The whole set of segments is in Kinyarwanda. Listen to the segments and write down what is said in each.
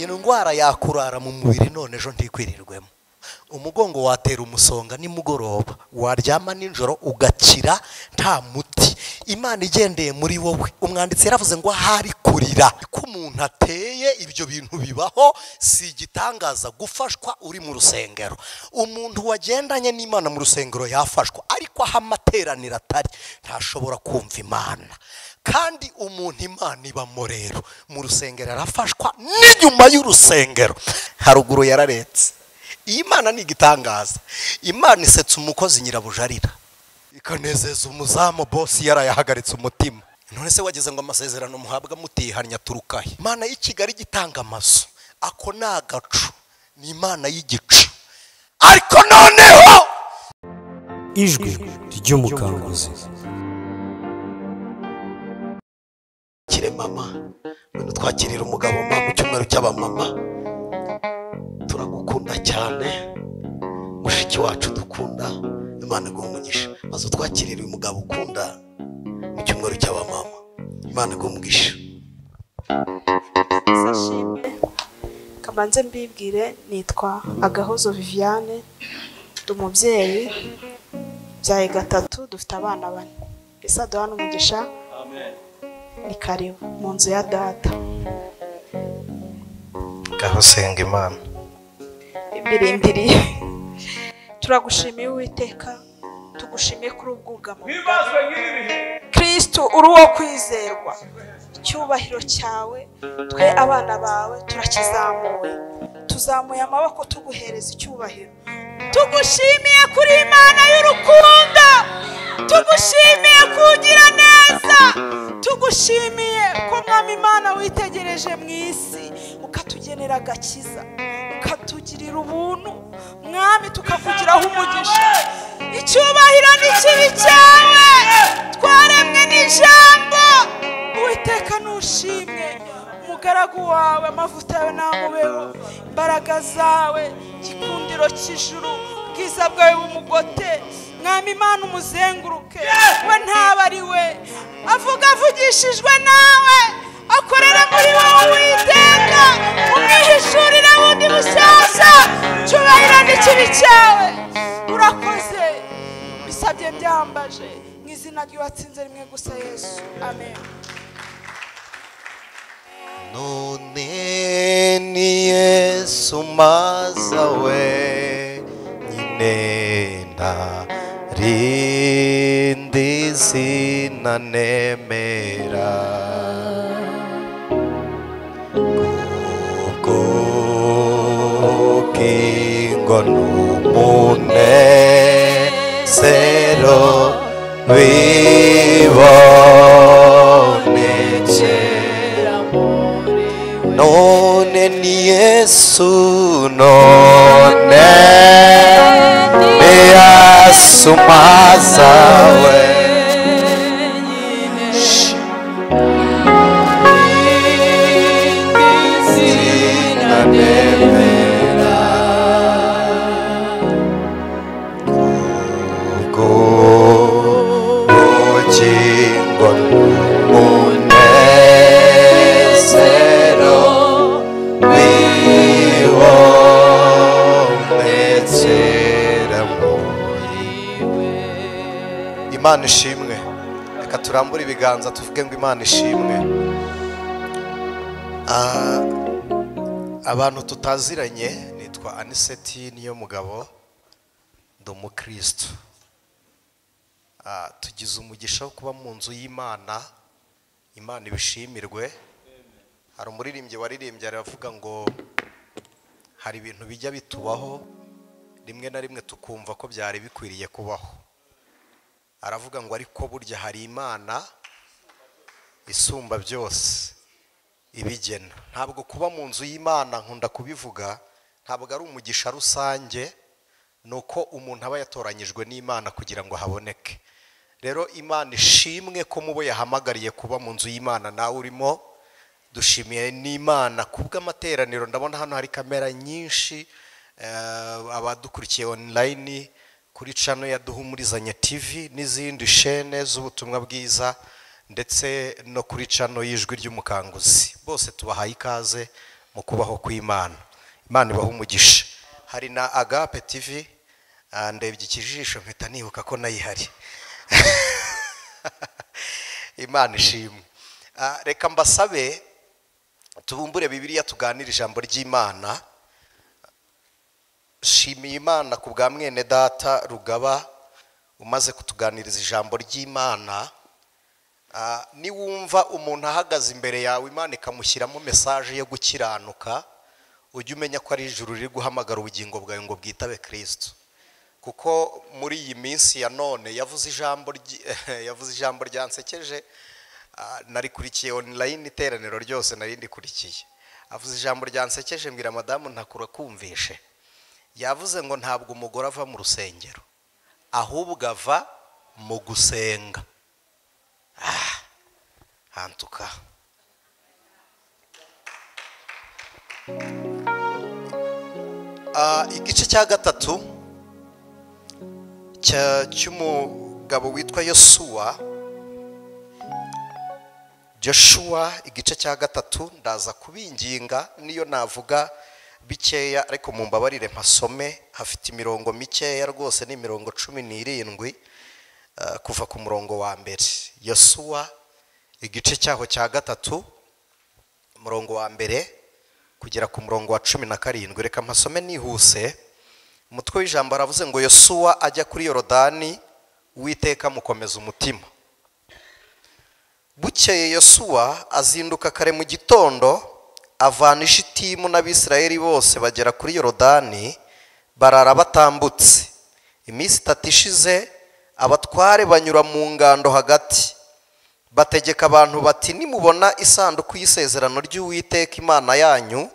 Indwara yakurara mu mubiri none ejo ntikwirirwemo. Umugongo watera umusonga nimugoroba, waryama nijoro ugakira nta muti. Imana igendeye muri wowe. Umwanditsi yaravuze ngo ahari kurira ko umuntu ateye ibyo bintu bibaho, si igitangaza gufashwa uri mu rusengero. Umuntu wagendanye n'Imana mu rusengero yafashwa, ariko aho amateraniro atari ntashobora kumva Imana. Kandi umuntu Imana ibamo rero mu rusengero arafashwa, n'inyuma y'urusengero haruguru yararetse. Iyi Imana ni igitangaza. Imana isetsa umukozi nyirabuja arira, ikanezeza umuzamu bosi yarayahagaritse umutima. None se wageze ngo amasezerano muhabwa mutihanya turukahe? Imana y'i Kigali gitanga amazu, ako ni agacu, ni Imana y'igicu. Ariko noneho Ijwi ry'umukanguzi. Kire mama, ngwino twakirira umugabo mama mu cyumweru cy'abamama. Turagukunda cyane mushiki wacu dukunda, Imana iguhe umugisha. Maze twakirira uyu mugabo ukunda mu cyumweru cy'abamama, Imana iguhe umugisha. Kamanze mbibwire, nitwa Agahozo Viviane, ndi umubyeyi, byaye gatatu, dufite abana bane. Ese aduhana umugisha. Amen. Ni karibu mu nzu ya data. Gaho senga Imana. Imbirimbiri. Turagushimiye Uwiteka, tugushimiye kuri ubwugamo. Kristo uri uwo kwizerwa. Icyubahiro cyawe twe abana bawe turakizamuye. Tuzamuye amaboko tuguhereza icyubahiro. Tugushimiye kuri Imana y'urukundo. Tugushimiye kugira neza. Tugushimiye ko Mwami Imana witegereje mu isi ukatugenera agakiza, ukatugirira ubuntu Mwami, tukakugiraho umugisha. Icyubahiro ni kibi cyawe, twaremwe n'ijambo. Uwiteka nushimwe, umugaragu wawe amavuta yawe namubeho, imbaraga zawe, igikundiro cy'ijuru, ubwiza bwawe bumugote. Mwami Imana umuzenguruke, we ntaba ari we, avuga avugishijwe nawe, akorera muri wowe Uwiteka, umwihishurire bundi bushyashya. Cyubahiro ni kibi cyawe, urakoze. Bisabye byambaje mu izina ry'uwatsinze rimwe gusa Yesu, amen. None ni Yesu maza wenyine, nta rindi zina nemera, kubwo n'umunezero bibonekera. None ni Yesu, none ni Yesu maza wenyine, zina nemera, kubwo ubugingo n'umunezero bibonekera muri we. Imana ishimwe. Reka turambure ibiganza tuvuge ngo Imana ishimwe. Abantu tutaziranye, nitwa Aniseti niyo mugabo, ndi umukristo. Tugize umugisha wo kuba mu nzu y'Imana, Imana ibishimirwe. Hari umuririmbyi waririmbye aravuga ngo hari ibintu bijya bitubaho rimwe na rimwe tukumva ko byari bikwiriye kubaho. Aravuga ngo ariko burya hari Imana isumba byose ibigena. Ntabwo kuba mu nzu y'Imana, nkunda kubivuga, ntabwo ari umugisha rusange, nuko umuntu aba yatoranyijwe n'Imana kugira ngo haboneke. Rero Imana ishimwe ko mubo yahamagariye kuba mu nzu y'Imana nawe urimo. Dushimiye n'Imana kubw'amateraniro. Ndabona hano hari kamera nyinshi, abadukurikiye online kuri channel ya Duhumurizanye TV n'izindi chaîne z'ubutumwa bwiza, ndetse no kuri channel y'Ijwi ry'Umukanguzi. Bose tubahaye ikaze mu kubaho kw'Imana. Imana ibahe umugisha. Hari na Agape TV, ndebye ikijisho mpita nibuka ko nayihari. Imana ishimwe. Reka mbasabe tubumbure Bibiliya tuganire ijambo ry'Imana. Shimiye Imana ku bwa mwene data Rugaba umaze kutuganiriza ijambo ry'Imana. Niwumva umuntu ahagaze imbere yawe Imana ikamushyiramo message yo gukiranuka, ujye umenya ko ari ijuru riri guhamagara ubugingo bwawe ngo bwitabe Kristo. Kuko muri iyi minsi ya none yavuze ijambo ryansekeje, narikurikiye online iteraniro ryose nari ndikurikiye. Avuze ijambo ryansekeje mbwira madamu ntakura kumvishe. Yavuze ngo ntabwo umugore ava mu rusengero, ahubwo ava mu gusenga. Hantuka. Igice cya gatatu cy'umugabo witwa Yosuwa, Joshua, igice cya gatatu ndaza kubinginga niyo navuga bikeya ariko mumbabarire mpasome, hafite imirongo mikeya rwose, ni imirongo 17 kuva ku murongo wa mbere. Yosuwa igice cyaho cya gatatu umurongo wa mbere kugera ku murongo wa 17. Reka mpasome nihuse. Umutwe w'ijambo aravuze ngo Yosuwa ajya kuri Yorodani, Uwiteka mukomeza umutima. Bukeye Yosuwa azinduka kare mu gitondo, avana Ishitimu n'Abisirayeli bose bagera kuri Yorodani, barara batambutse. Iminsi itatu ishize abatware banyura mu ngando hagati, bategeka abantu bati nimubona isanduku y'isezerano ry'Uwiteka Imana yanyu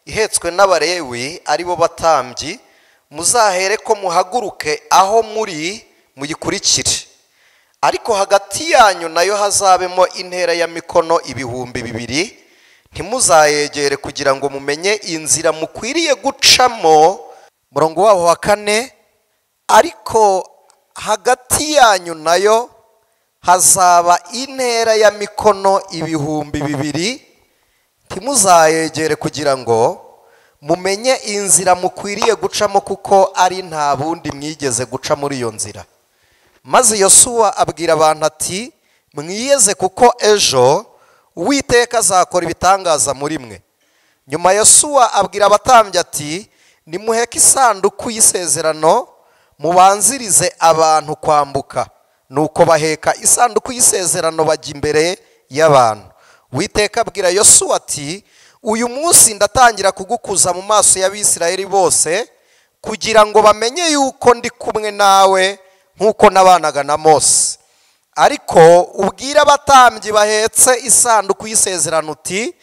ihetswe n'Abalewi ari bo batambyi, muzahere ko muhaguruke aho muri muyikurikire. Ariko hagati yanyu nayo hazabemo intera ya mikono 2000, ntimuzayegere kugira ngo mumenye inzira mukwiriye gucamo. Murongo wabo wa 4, ariko hagati yanyu nayo hazaba intera ya mikono 2000, ntimuzayegere kugira ngo mumenye inzira mukwiriye gucamo, kuko ari nta bundi mwigeze guca muri iyo nzira. Maze Yosuwa abwira abantu ati mwiyeze, kuko ejo Uwiteka azakora ibitangaza muri mwe. Nyuma Yosuwa abwira abatambyi ati nimuheke isanduku y'isezerano mubanzirize abantu kwambuka. Nuko baheka isanduku y'isezerano bajya imbere y'abantu. Uwiteka abwira Yosuwa ati uyu munsi ndatangira kugukuza mu maso y'Abisirayeli bose, kugira ngo bamenye yuko ndi kumwe nawe nkuko nabanaga na Mose. Ariko ubwira abatambyi bahetse isanduku y'isezerano uti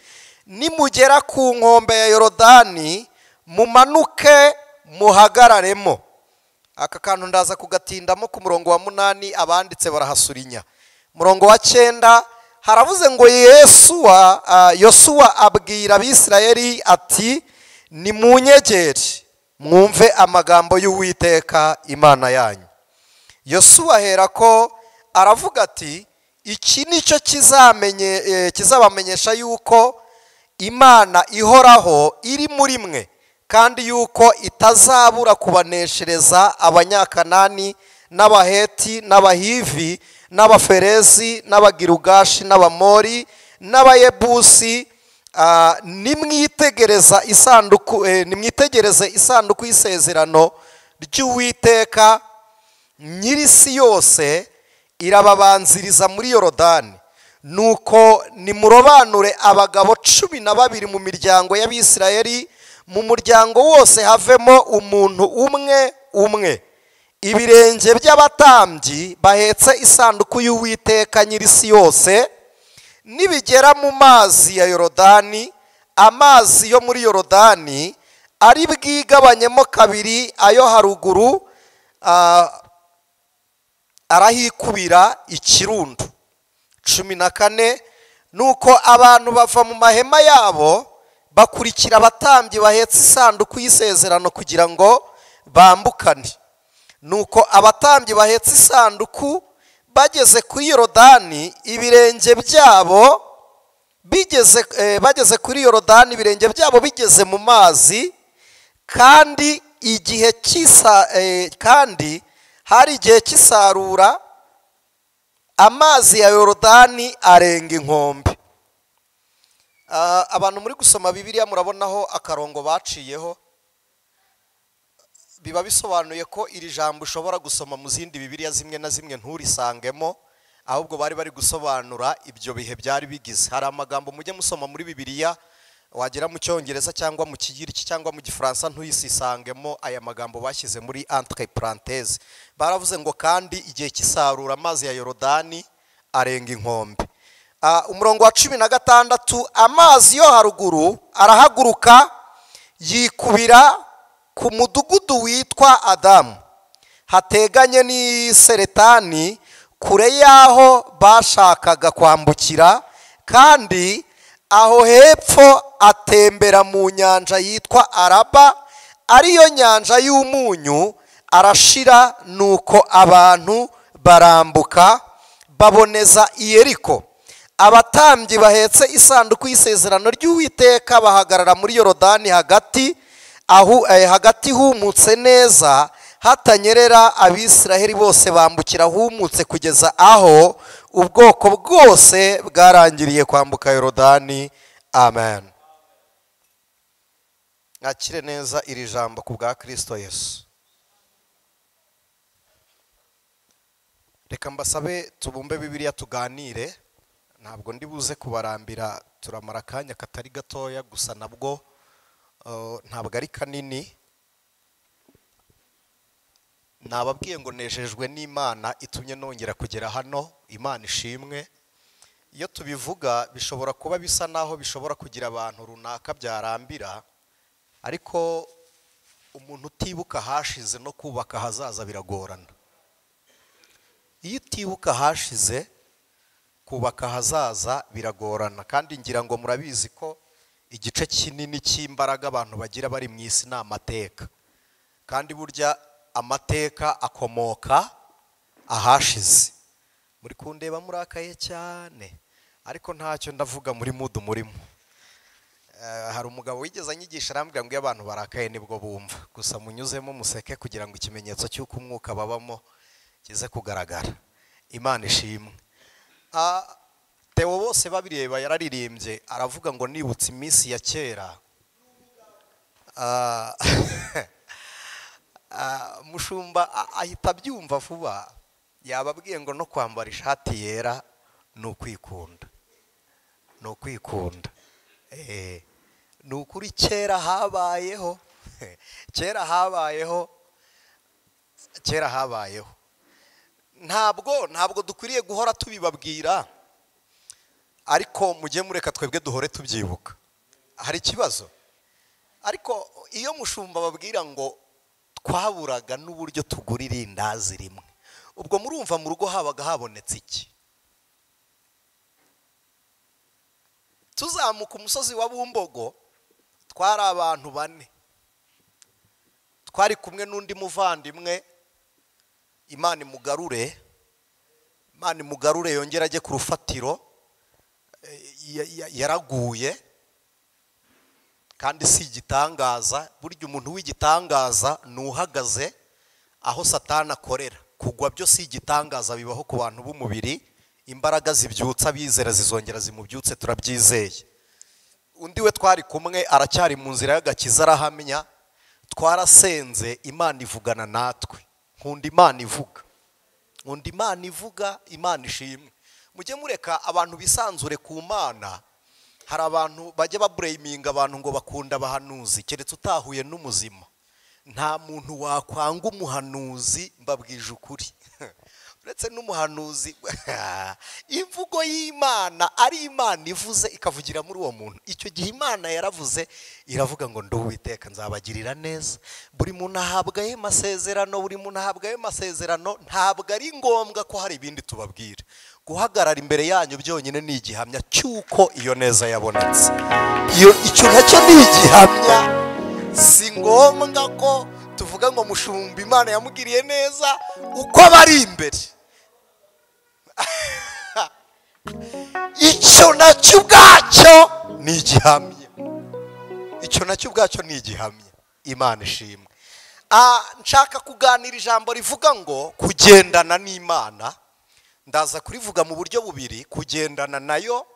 nimugera ku nkombe ya Yorodani mumanuke muhagararemo. Aka kantu ndaza kugatindamo ku murongo wa 8, abanditse barahasurinya. Murongo wa 9 haravuze ngo Yosuwa abwira Abisirayeli ati nimunyegere mwumve amagambo y'Uwiteka Imana yanyu. Yosuwa aherako aravuga ati iki nicyo kizabamenyesha yuko Imana ihoraho iri muri mwe, kandi yuko itazabura kubaneshereza Abanyakanani n'Abaheti n'Abahivi n'Abaferezi n'Abagirugashi n'Abamori n'Abayebusi. Nimwitegereza isanduku, nimwitegereze isanduku y'isezerano ry'Uwiteka nyirisi yose irababanziriza muri Yorodani. Nuko nimurobanure abagabo 12 mu miryango y'Abisirayeli, mu muryango wose havemo umuntu umwe umwe. Ibirenge by'abatambyi bahetse isanduku y'Uwiteka nyirisi yose nibigera mu mazi ya Yorodani, amazi yo muri Yorodani ari bwigabanyemo kabiri, ayo haruguru arahikubira ikirundo. 14 nuko abantu bava mu mahema yabo bakurikira abatambyi bahetse isanduku y'isezerano kugira ngo bambukane. Nuko abatambyi bahetse isanduku bageze kuri Yorodani, ibirenge byabo Bigeze bageze kuri Yorodani, ibirenge byabo bigeze mu mazi, kandi igihe cy'isa kandi hari igihe cy'isarura, amazi ya Yorodani arenga inkombe. Abantu muri gusoma Bibiliya murabonaho akarongo baciyeho, biba bisobanuye ko iri jambo ushobora gusoma mu zindi Bibiliya zimwe na zimwe nturisangemo, ahubwo bari bari gusobanura ibyo bihe byari bigize. Hari amagambo mujye musoma muri Bibiliya, wagera mu Cyongereza cyangwa mu Kigiriki cyangwa mu Gifaransa ntuyisisangemo aya magambo bashyize muri entre parenthèse. Baravuze ngo kandi igihe cy'isarura amazi ya Yorodani arenga inkombe. Umurongo wa 16, amazi yo haruguru arahaguruka yikubira ku mudugudu witwa Adamu, hateganye n'i Seretani, kure y'aho bashakaga kwambukira, kandi aho hepfo atembera mu nyanja yitwa Araba, ariyo nyanja y'umunyu, arashira. Nuko abantu barambuka baboneza i Yeriko. Abatambyi bahetse isanduku y'isezerano ry'Uwiteka bahagarara muri Yorodani hagati, aho hagati humutse neza hatanyerera. Abisiraheli bose bambukira humutse kugeza aho ubwoko bwose bwarangiriye kwambuka Yorodani. Amen. Mwakire neza iri jambo ku bwa Kristo Yesu. Reka mbasabe tubumbe Bibiliya tuganire, ntabwo ndi buze kubarambira, turamara akanya katari gatoya gusa, nabwo ntabwo ari kanini. Nababwiye ngo nejejwe n'Imana itumye nongera kugera hano, Imana ishimwe. Iyo tubivuga bishobora kuba bisa naho bishobora kugira abantu runaka byarambira, ariko umuntu utibuka hashize no kubaka hazaza biragorana. Iyo utibuka hashize kubaka hazaza biragorana, kandi ngira ngo murabizi ko igice kinini cy'imbaraga abantu bagira bari mu isi ni amateka, kandi burya amateka akomoka ahashize. Muri kundeba murakaye cyane, ariko ntacyo ndavuga muri mudu murimo. Hari umugabo wigeze anyigisha arambwira ngo iyo abantu barakaye nibwo bumva, gusa munyuzemo museke kugira ngo ikimenyetso cy'uko umwuka babamo kize kugaragara. Imana ishimwe. Theo bose babireba yararirimbye aravuga ngo nibutse iminsi ya kera. Mushumba ahita abyumva vuba, yababwiye ngo no kwambara ishati yera ni ukwikunda, ni ukwikunda. Ni ukuri kera habayeho, kera habayeho, kera habayeho. Ntabwo dukwiriye guhora tubibabwira, ariko mujye mureka twebwe duhore tubyibuka. Hari ikibazo, ariko iyo mushumba babwira ngo twaburaga n'uburyo tugura irindazi rimwe, ubwo murumva mu rugo habaga habonetse iki? Tuzamuka umusozi wa Bumbogo twari abantu 4, twari kumwe n'undi muvandimwe, Imana imugarure, Imana imugarure yongera ajye ku rufatiro. Yaraguye, kandi si igitangaza. Burya umuntu w'igitangaza ni uhagaze aho Satani akorera. Kugwa byo si igitangaza, bibaho ku bantu b'umubiri. Imbaraga zibyutsa abizera zizongera zimubyutse, turabyizeye. Undi we twari kumwe aracyari mu nzira y'agakiza, arahamya. Twarasenze, Imana ivugana natwe. Nkunda Imana ivuga, nkunda Imana ivuga, Imana ishimwe. Mujye mureka abantu bisanzure ku Mana. Hari abantu bajya babureyiminga abantu ngo bakunda abahanuzi, keretse utahuye n'umuzima. Nta muntu wakwanga umuhanuzi, mbabwije ukuri. Uretse n'umuhanuzi, imvugo y'Imana ari Imana ivuze ikavugira muri uwo muntu. Icyo gihe Imana yaravuze iravuga ngo ndi Uwiteka nzabagirira neza. Buri muntu ahabwa ayo masezerano, buri muntu ahabwa ayo masezerano. Ntabwo ari ngombwa ko hari ibindi tubabwira. Guhagarara imbere yanyu byonyine ni igihamya cy'uko iyo neza yabonetse. Icyo nacyo ni igihamya. Si ngombwa ko tuvuga ngo mushumba Imana yamugiriye neza uko bari imbere. Icyo nacyo ubwacyo ni igihamya, icyo nacyo ubwacyo ni igihamya. Imana ishimwe. Nshaka kuganira ijambo rivuga ngo kugendana n'Imana. Ndaza kurivuga mu buryo bubiri, kugendana nayo,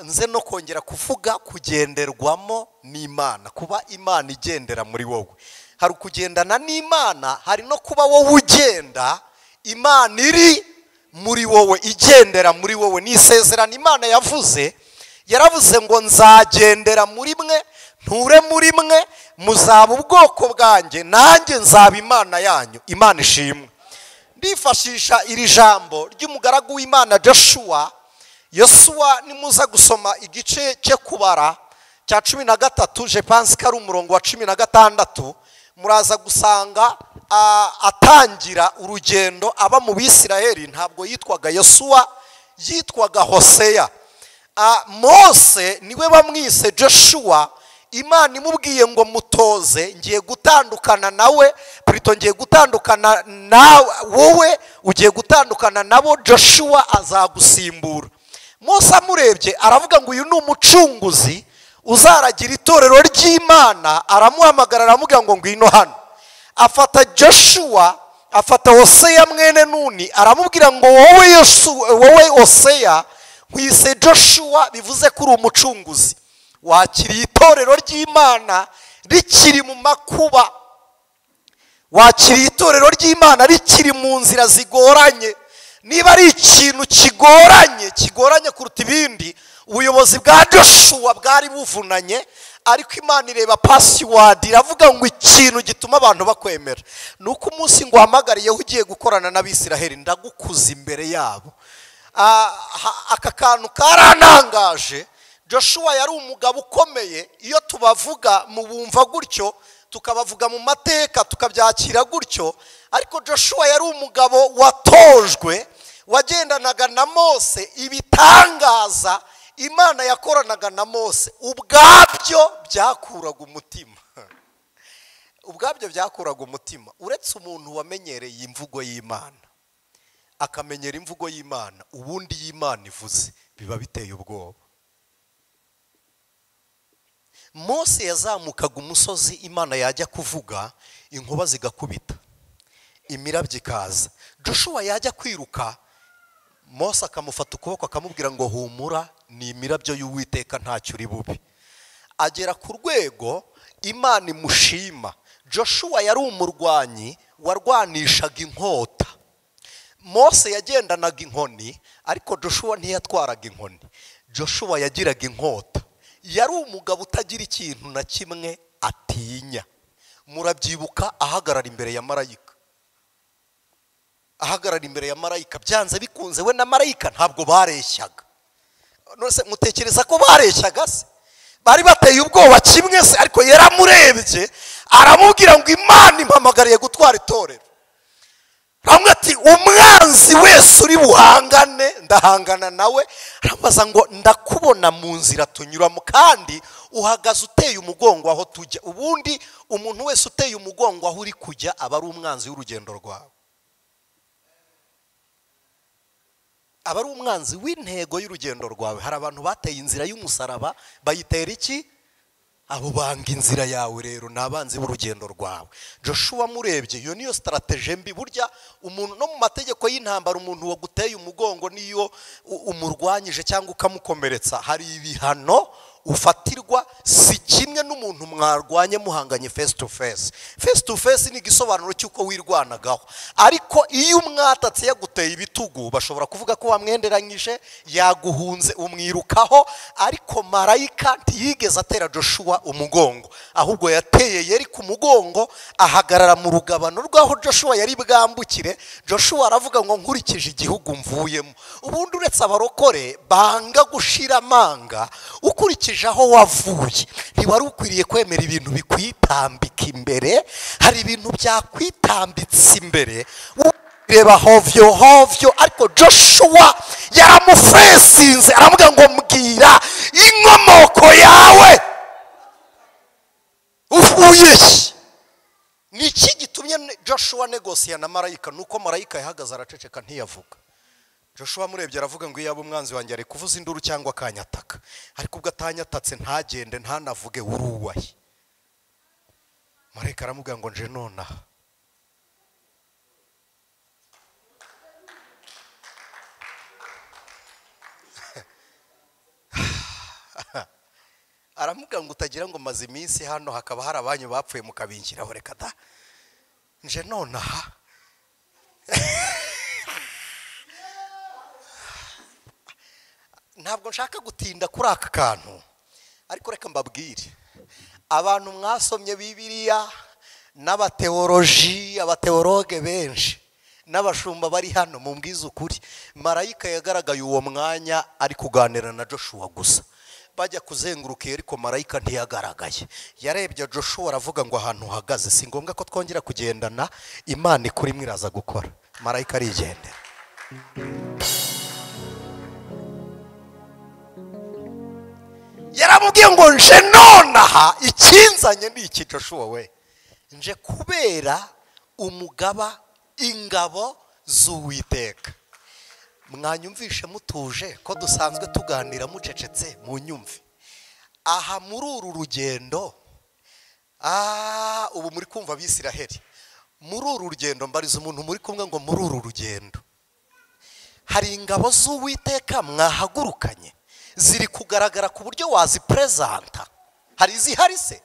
nze no kongera kuvuga kugenderwamo n'Imana, kuba Imana igendera muri wowe. Hari ukugendana n'Imana, hari no kuba wowe ugenda Imana iri muri wowe, igendera muri wowe. Ni isezerano Imana yavuze, yaravuze ngo nzagendera muri mwe, nture muri mwe, muzaba ubwoko bwanjye, nanjye nzaba Imana yanyu. Imana ishimwe. Ndifashisha iri jambo ry'umugaragu w'Imana Joshua. Yosuwa, nimuza gusoma igice cyo kubara cya 13, je pense ko ari umurongo wa 16, muraza gusanga atangira urugendo aba mu Bisiraheli. Ntabwo yitwaga Yosuwa, yitwaga Hoseya. Mose niwe bamwise Joshua. Imana imubwiye ngo mutoze, ngiye gutandukana nawe, plutôt ngiye gutandukana nawe, wowe ugiye gutandukana nabo, Joshua azagusimbura. Mose amurebye aravuga ngo uyu ni umucunguzi uzaragira itorero ry'Imana. Aramuhamagara aramubwira ngo ngwino hano. Afata Joshua, afata Hoseya mwene Nuni, aramubwira ngo wowe Yosuwa, wowe Hoseya nkwise Joshua, bivuze ko uri umucunguzi. Wakiriye itorero ry'Imana rikiri mu makuba, wakiriye itorero ry'Imana rikiri mu nzira zigoranye. Niba ari ikintu kigoranye, kigoranye kuruta ibindi, ubuyobozi bwa Joshua bwari buvunanye, ariko Imana ireba password iravuga ngo ikintu gituma abantu bakwemera nuko umunsi ngo uhamagariyeho ugiye gukorana n'Abisiraheli, ndagukuza imbere yabo. Aka kantu karanangaje. Joshua yari umugabo ukomeye. Iyo tubavuga mubumva gutyo, tukabavuga mu mateka tukabyakira gutyo, ariko Joshua yari umugabo watojwe, wagendanaga na Mose. Ibitangaza Imana yakoranaga na Mose ubwabyo byakuraga umutima, ubwabyo byakuraga umutima. Uretse umuntu wamenyereye imvugo y'Imana, akamenyera imvugo y'Imana, ubundi y'Imana ivuze biba biteye ubwoba. Mose yazamukaga umusozi, Imana yajya kuvuga inkuba zigakubita, imirabyo ikaza. Joshua yajya kwiruka, Mose akamufata ukuboko akamubwira ngo humura, ni imirabyo y'Uwiteka, ntacyo uri bubi. Agera ku rwego Imana imushima. Joshua yari umurwanyi warwanishaga inkota. Mose yagendanaga inkoni, ariko Joshua ntiyatwaraga inkoni. Joshua yagiraga inkota. Yari umugabo utagira ikintu na kimwe atinya. Murabyibuka ahagarara imbere ya marayika, ahagarara imbere ya marayika, byanze bikunze we na marayika ntabwo bareshyaga. None mutekereza ko bareshyaga se? Bari bateye ubwoba kimwe se? Ariko yaramurebye aramubwira ngo Imana impamagariye gutwara itorero. Ramwe ati umwanzi wese uri buhangane ndahangana nawe. Aramubaza ngo ndakubona mu nzira tunyuramo, kandi uhagaze uteye umugongo aho tujya. Ubundi umuntu wese uteye umugongo aho uri kujya aba ari umwanzi w'urugendo rwawe, aba ari umwanzi w'intego y'urugendo rwawe. Hari abantu bateye inzira y'umusaraba bayitera iki? Abo banga inzira yawe rero ni abanzi b'urugendo rwawe. Joshua murebye, iyo niyo strategy mbi. Burya umuntu no mu mategeko y'intambara, umuntu waguteye umugongo niyo umurwanyije cyangwa ukamukomeretsa, hari ibihano ufatirwa. Si kimwe n'umuntu mwarwanye muhanganye face to face. Face to face ni igisobanuro cy'uko wirwanagaho, ariko iyo umwatatse yaguteye ibitugu, bashobora kuvuga ko wamwenderanyije, yaguhunze, umwirukaho. Ariko marayika ntiyigeze atera Joshua umugongo, ahubwo yateye Yeriko umugongo, ahagarara mu rugabano rw'aho Joshua yari bwambukire. Joshua aravuga ngo nkurikije igihugu mvuyemo. Ubundi uretse abarokore banga gushira amanga, ukurikije aho wavuye ntiwari ukwiriye kwemera ibintu bikwitambika imbere. Hari ibintu byakwitambitse imbere, reba hovyo hovyo. Ariko Joshua yaramufesinze, aramubwira ngo mbwira inkomoko yawe, uvuye he? Ni iki gitumye Joshua negosiya na marayika? Nuko marayika yahagaze araceceka ntiyavuga. Joshua amurebye aravuga ngo iyaba umwanzi wanjye ari kuvuza induru cyangwa akanyataka, ariko ubwo atanyatatse ntagende ntanavuge uruwaye. Marayika aramubwira ngo nje nonaha. Aramubwira ngo utagira ngo maze iminsi hano hakaba hari abanyu bapfuye mukabinkiraho, reka da, nje nonaha. Ntabwo nshaka gutinda kuri aka kantu, ariko reka mbabwire abantu mwasomye Bibiliya n'abateoloji, abateologe benshi n'abashumba bari hano, mumbwize ukuri, marayika yagaragaye uwo mwanya ari kuganira na Joshua gusa. Bajya kuzenguruka ariko marayika ntiyagaragaye. Yarebye Joshua aravuga ngo ahantu uhagaze si ngombwa ko twongera kugendana, Imana ikurimo iraza gukora. Marayika arigendera. Yaramubwiye ngo nje nonaha, ikinzanye ni iki Joshua we? Nje kubera umugaba ingabo z'Uwiteka. Mwanyumvishe mutuje ko dusanzwe tuganira mucecetse, munyumve. Aha muri uru rugendo, ubu muri kumva Abisiraheli, muri uru rugendo mbariza umuntu muri kumwe ngo muri uru rugendo hari ingabo z'Uwiteka mwahagurukanye ziri kugaragara ku buryo wazipresenta, hari izihari se?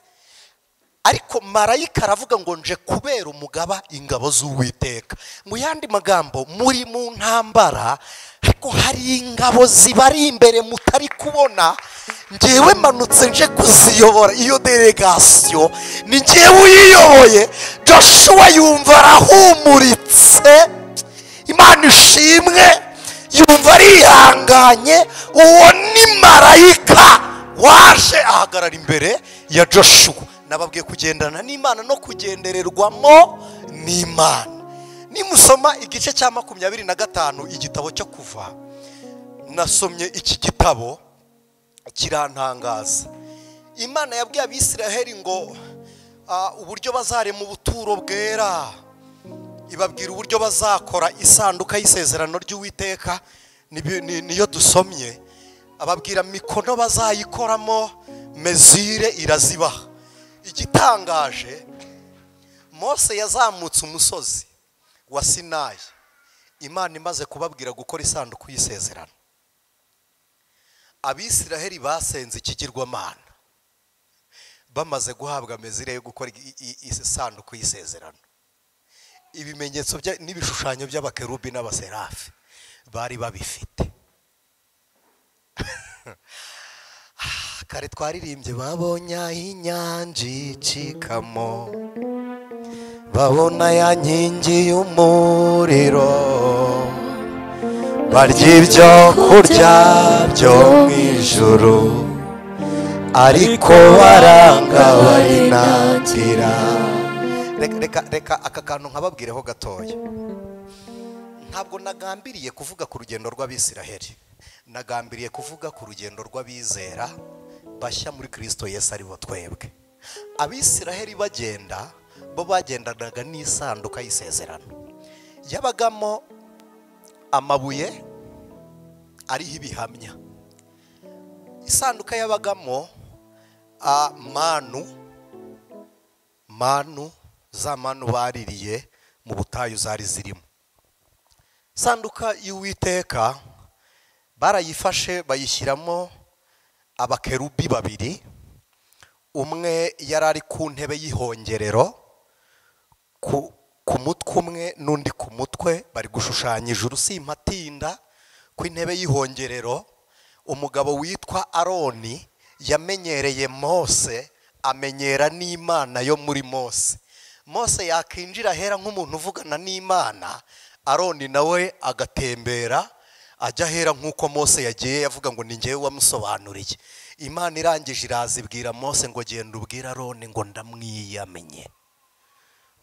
Ariko marayika aravuga ngo nje kubera umugaba ingabo z'Uwiteka. Mu yandi magambo, muri mu ntambara ariko hari ingabo zibari imbere mutari kubona, ngewe manutse nje kuziyobora. Iyo delegation ni ngewe uyiyoboye. Joshua yumva arahumuritse, Imana ishimwe, yumva arihanganye. Uwo ni marayika waje ahagarara imbere ya Joshua. Nababwiye kugendana n'Imana no kugendererwamo n'Imana. Nimusoma igice cya 25 igitabo cyo Kuva, nasomye iki gitabo kirantangaza. Imana yabwiye Abisiraheli ngo uburyo bazarema ubuturo bwera, ibabwira uburyo bazakora isanduka y'isezerano ry'Uwiteka, niyo dusomye. Ababwira mikono bazayikoramo, mezire irazibaha. Igitangaje, Mose yazamutse umusozi wa Sinayi, Imana imaze kubabwira gukora isanduku y'isezerano. Abisiraheli basenze ikigirwamana bamaze guhabwa mezire yo gukora isanduku y'isezerano. Ibimenyetso n'ibishushanyo by'abakerubi n'abaserafi bari babifite. Kare twaririmbye babonye inyanja icikamo, babona ya nkingi y'umuriro, barya ibyo kurya byo mu ijuru, ariko baranga barinatira. Reka aka kantu nkababwireho gatoya. Ntabwo nagambiriye kuvuga ku rugendo rw'Abisiraheli, nagambiriye kuvuga ku rugendo rw'abizera bashya muri Kristo Yesu ari bo twebwe. Abisiraheli bagenda, bo bagendanaga n'isanduka y'isezerano. Yabagamo amabuye ariho ibihamya. Isanduka yabagamo manu za manu baririye mu butayu zari zirimo. Isanduka y'Uwiteka barayifashe bayishyiramo abakerubi babiri, umwe yari ari ku ntebe y'ihongerero ku mutwe umwe n'undi ku mutwe, bari gushushanya ijuru simpatinda ku intebe y'ihongerero. Umugabo witwa Aroni yamenyereye Mose, amenyera n'Imana yo muri Mose. Mose yakinjira ahera nk'umuntu uvugana n'Imana, Aroni nawe agatembera ajya ahera nk'uko Mose yagiye yavuga ngo ni ngewe wamusobanuriye. Imana irangije irazibwira Mose ngo genda ubwira Aroni ngo ndamwiyamenye,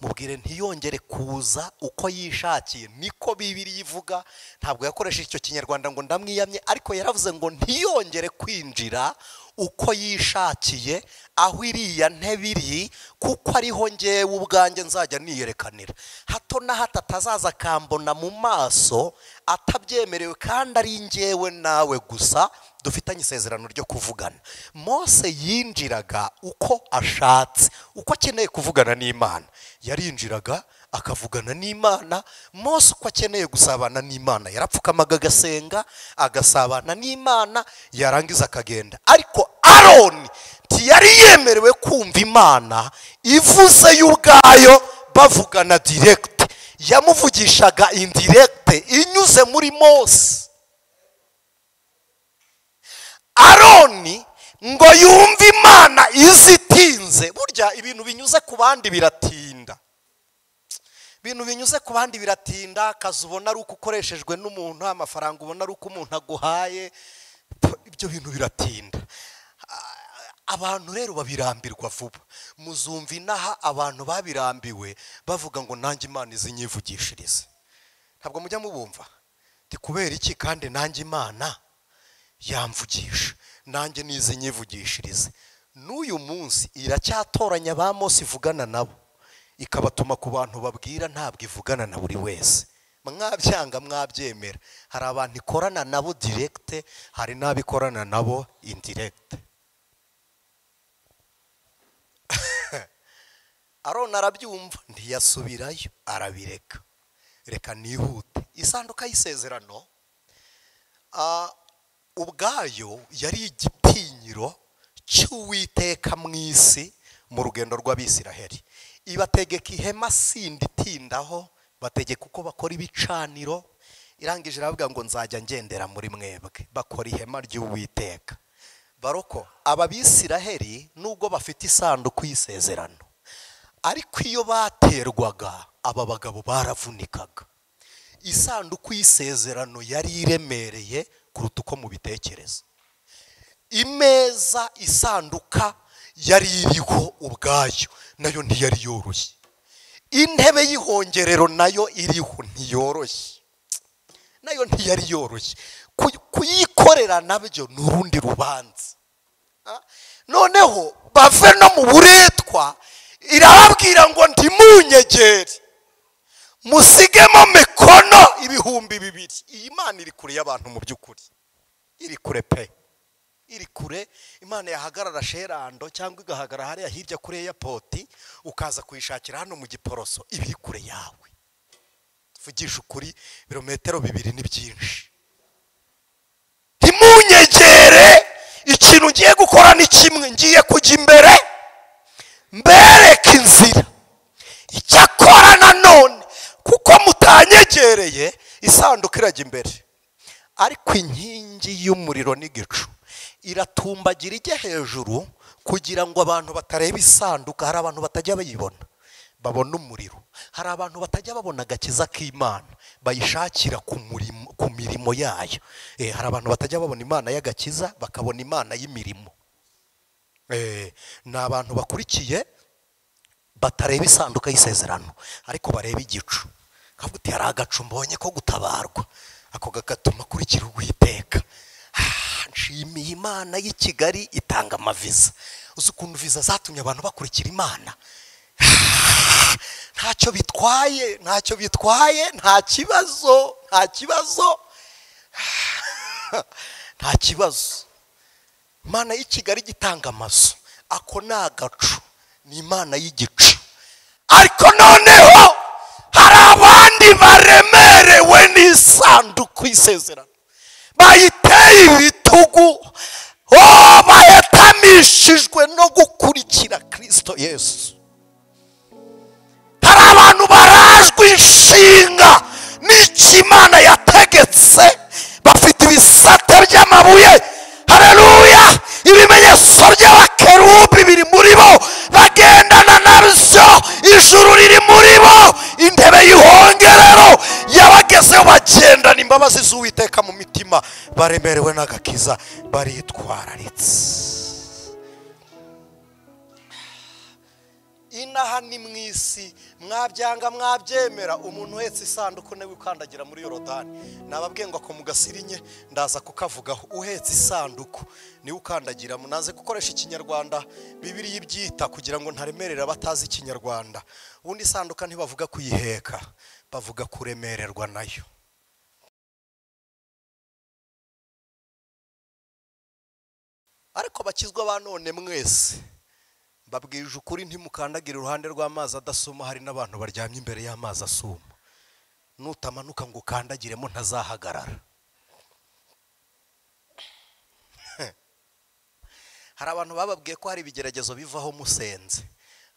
mubwire ntiyongere kuza uko yishakiye. Niko Bibiliya ivuga, ntabwo yakoresheje icyo kinyarwanda ngo ndamwiyamye, ariko yaravuze ngo ntiyongere kwinjira uko yishakiye aho iriya ntebe iri, Kuko ariho ngewe ubwanjye nzajya niyerekanira, hato na hato atazaza akambona mu maso atabyemerewe, kandi ari ngewe nawe gusa dufitanye isezerano ryo kuvugana. Mose yinjiraga uko ashatse, uko akeneye kuvugana n'Imana yarinjiraga akavugana n'Imana. Mose uko akeneye gusabana n'Imana yarapfukamaga agasenga agasabana n'Imana, yarangiza akagenda. Ariko Aroni ntiyari yemerewe kumva Imana ivuze y'ubwayo bavugana direct, yamuvugishaga indirect inyuze muri Mose. Aroni ngo yumve Imana izitinze. Burya ibintu binyuze ku bandi biratinda, ibintu binyuze ku bandi biratinda. Akazi ubona ari uko ukoreshejwe n'umuntu, amafaranga ubona ari uko umuntu aguhaye, ibyo bintu biratinda. Abantu rero babirambirwa vuba. Muzumva inaha abantu babirambiwe bavuga ngo nanjye Imana izinyivugishirize. Ntabwo mujya mubumva? Ti kubera iki kandi nanjye Imana yamvugisha, nanjye nizinyivugishirize. N'uyu munsi iracyatoranya ba Mose ivugana nabo, ikabatuma ku bantu babwira, ntabwo ivugana na buri wese. Mwabyanga mwabyemera, hari abantu ikorana nabo direct, hari n'abikorana nabo indirect. Aroni arabyumva ntiyasubirayo, arabireka. Reka nihute. Isanduka y'isezerano ubwayo yari igitinyiro cy'Uwiteka mu isi mu rugendo rw'Abisiraheli. Ibategeka ihema sindi tindaho, bategeka uko bakora ibicaniro. Irangije iravuga ngo nzajya ngendera muri mwebwe. Bakora ihema ry'Uwiteka. Baroko ababisiraheli nubwo bafite isanduku y'isezerano, ariko iyo baterwaga aba bagabo baravunikaga. Isanduku y'isezerano yari iremereye kuruta uko mubitekereza. Imeza isanduka yari iriho ubwayo nayo ntiyari yoroshye. Intebe y'ihongerero nayo iriho ntiyoroshye, nayo ntiyari yoroshye. Kuyikorera nabyo ni urundi rubanza. Noneho bave no mu buretwa, irababwira ngo ntimunyegere, musigemo mikono 2000. Iyi Imana iri kure y'abantu mu by'ukuri, iri kure pe, iri kure. Imana yahagarara Sherando cyangwa igahagarara hariya hirya kuri airport, ukaza kuyishakira hano mu Giporoso, iba iri kure yawe. Tuvugisha ukuri, ibirometero 2 ni byinshi. Ntimunyegere, ikintu ngiye gukora ni kimwe, ngiye kujya imbere mbereka inzira. Icyakora nanone kuko mutanyegereye, isanduku irajya imbere, ariko inkingi y'umuriro n'igicu iratumbagira ijya hejuru kugira ngo abantu batareba isanduka. Hari abantu batajya bayibona, babona umuriro. Hari abantu batajya babona agakiza k'Imana, bayishakira ku mirimo yayo. Hari abantu batajya babona Imana y'agakiza, bakabona Imana y'imirimo. Ni abantu bakurikiye batareba isanduka y'isezerano, ariko bareba igicu. Kavuga uti hari agacu mbonye ko gutabarwa, ako gagatuma kurikira Uwiteka. Nshimiye Imana y'i Kigali itanga amaviza. Uzi ukuntu viza zatumye abantu bakurikira Imana? Ntacyo bitwaye, ntacyo bitwaye, nta kibazo, nta kibazo, nta kibazo. Imana y'i Kigali gitanga amazu, ako ni agacu, ni Imana y'igicu. Ariko noneho hari abandi baremerewe n'isanduku y'isezerano, bayiteye ibitugu, bayatamishijwe no gukurikira Kristo Yesu. Hari abantu barajwe inshinga n'icyo Imana yategetse, bafite ibisate by'amabuye. Haleluya! Ibimenyetso by'abakerubi biri muri bo, bagendana nabyo, ijuru riri muri bo, intebe y'ihongerero yabagezeho, bagendana imbabazi z'Uwiteka mu mitima, baremerewe n'agakiza, baritwararitse. Inaha ni mu isi, mwabyanga mwabyemera, umuntu uhetse isanduku niwe ukandagira muri Yorodani. Nababwiye ngo ako mugasirinye ndaza kukavugaho. Uhetse isanduku niwe ukandagira. Munaze gukoresha ikinyarwanda Bibiliya ibyita kugira ngo ntaremerera abatazi ikinyarwanda. Ubundi isanduka ntibavuga kuyiheka, bavuga kuremererwa nayo. Ariko bakizwa ba none mwese babwije ukuri, ntimukandagira iruhande rw'amazi adasuma. Hari n'abantu baryamye imbere y'amazi asuma. Nutamanuka ngo ukandagiremo ntazahagarara. Hari abantu bababwiye ko hari ibigeragezo bivaho musenze,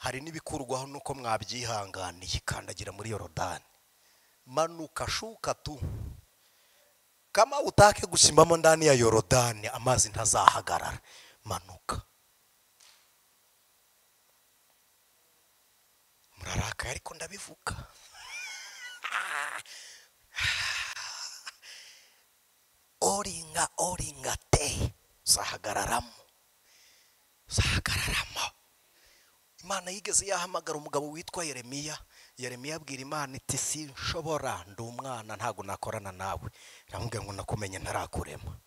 hari n'ibikurwaho nuko mwabyihanganiye. Kandagira muri Yorodani, manuka shuka tu. Kama utake gusimbamo ndani ya Yorodani, amazi ntazahagarara. Manuka. Murarakaye ariko ndabivuga. Oringa oringa te, uzahagararamo, uzahagararamo. Imana yigeze yahamagara umugabo witwa Yeremiya. Yeremiya abwira Imana iti sinshobora, ndi umwana ntago nakorana nawe. Iramubwira ngo nakumenye ntarakurema.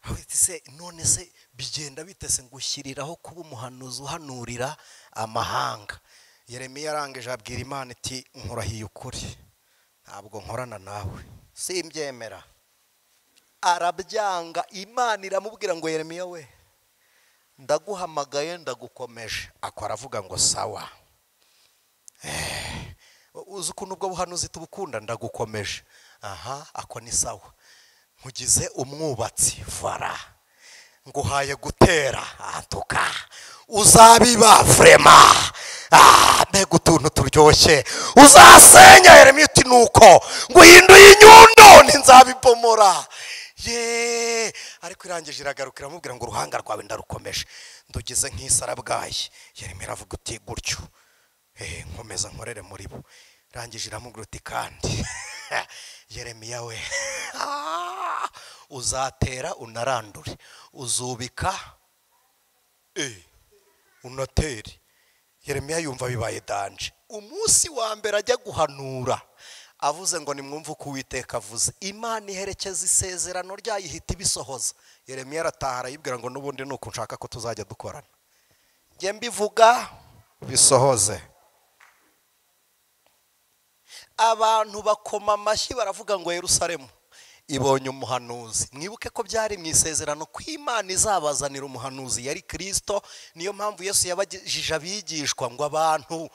Ati se none se bigenda bitese ngushyiriraho kuba umuhanuzi uhanurira amahanga. Yeremiya arangije abwira Imana iti nkurahiye ukuri, ntabwo nkorana nawe, simbyemera. Arabyanga. Imana iramubwira ngo Yeremiya we, ndaguhamagaye ndagukomeje. Ako aravuga ngo sawa. Uzi ukuntu ubwo buhanuzi tubukunda, ndagukomeje. Aha, ako ni sawa. Nkugize umwubatsi vara, nguhaye gutera atuka, uzabiba vrema. Mbega utuntu turyoshye. Uzasenya. Yeremiya uti nuko nguhinduye inyundo ntinzabipomora. Ye, ariko irangije iragaruka iramubwira ngo uruhanga rwawe ndarukomeje, ndugize nk'isarabwayi. Yeremiya aravuga uti gutyo, nkomeza nkorere muri bo. Irangije iramubwira uti kandi Yeremiya we, uzatera unarandure, uzubika unatere. Yeremiya yumva bibaye danje. Umunsi wa mbere ajya guhanura avuze ngo nimwumve uko Uwiteka avuze. Imana iherekeza isezerano ryayihita ibisohoza. Yeremiya arataha arayibwira ngo n'ubundi nuko nshaka ko tuzajya dukorana, njye mbivuga bisohoze. Abantu bakoma amashyi baravuga ngo Yerusalemu ibonye umuhanuzi. Mwibuke ko byari mu isezerano ko Imana izabazanira umuhanuzi, yari Kristo. Niyo mpamvu Yesu yabajije abigishwa ngo abantu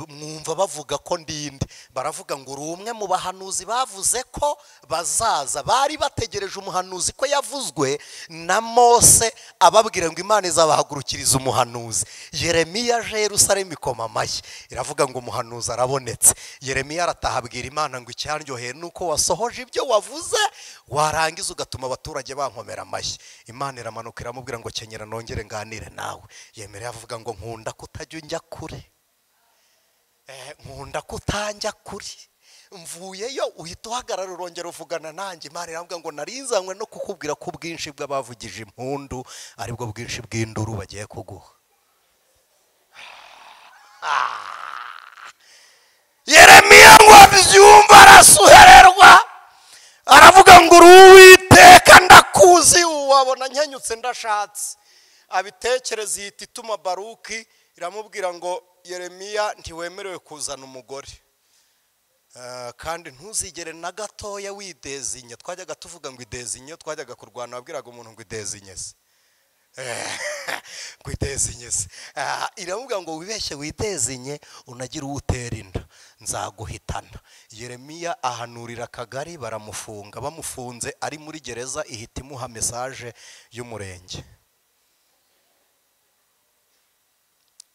mwumva bavuga ko ndinde, baravuga ngo uri umwe mu bahanuzi bavuze ko bazaza. Bari bategereje umuhanuzi ko yavuzwe na Mose ababwira ngo Imana izabahagurukiriza umuhanuzi. Yeremiya aje Yerusalemu ikoma amashyi iravuga ngo umuhanuzi arabonetse. Yeremiya arataha abwira Imana ngo icyaryoheye nuko wasohoje ibyo wavuze, warangiza ugatuma abaturage bankomera amashyi. Imana iramanuka iramubwira ngo kenyera nongere nganire nawe. Yemerera avuga ngo nkunda kutajya unjya kure, nkunda kutanjya kure, mvuyeyo uhita uhagarara urongera uvugana nanjye. Imana iramubwira ngo narinzanywe no kukubwira ko ubwinshi bw'abavugije impundu aribwo bwinshi bw'induru bagiye kuguha. Yeremiya ngo abyumva arasuhererwa, aravuga ngo uri Uwiteka ndakuzi, wabona nkenyutse ndashatse. Abitekereza ihita ituma Baruki iramubwira ngo Yeremiya ntiwemerewe kuzana umugore, kandi ntuzigere na gatoya widezinye. Twajyaga tuvuga ngo idezinye, twajyaga kurwana wabwiraga umuntu ngo idezinye se, ngo idezinye se. Iramubwira ngo wibeshye widezinye unagira uwo utera inda, nzaguhitana. Yeremiya ahanurira akagari baramufunga. Bamufunze ari muri gereza ihita imuha mesaje y'umurenge.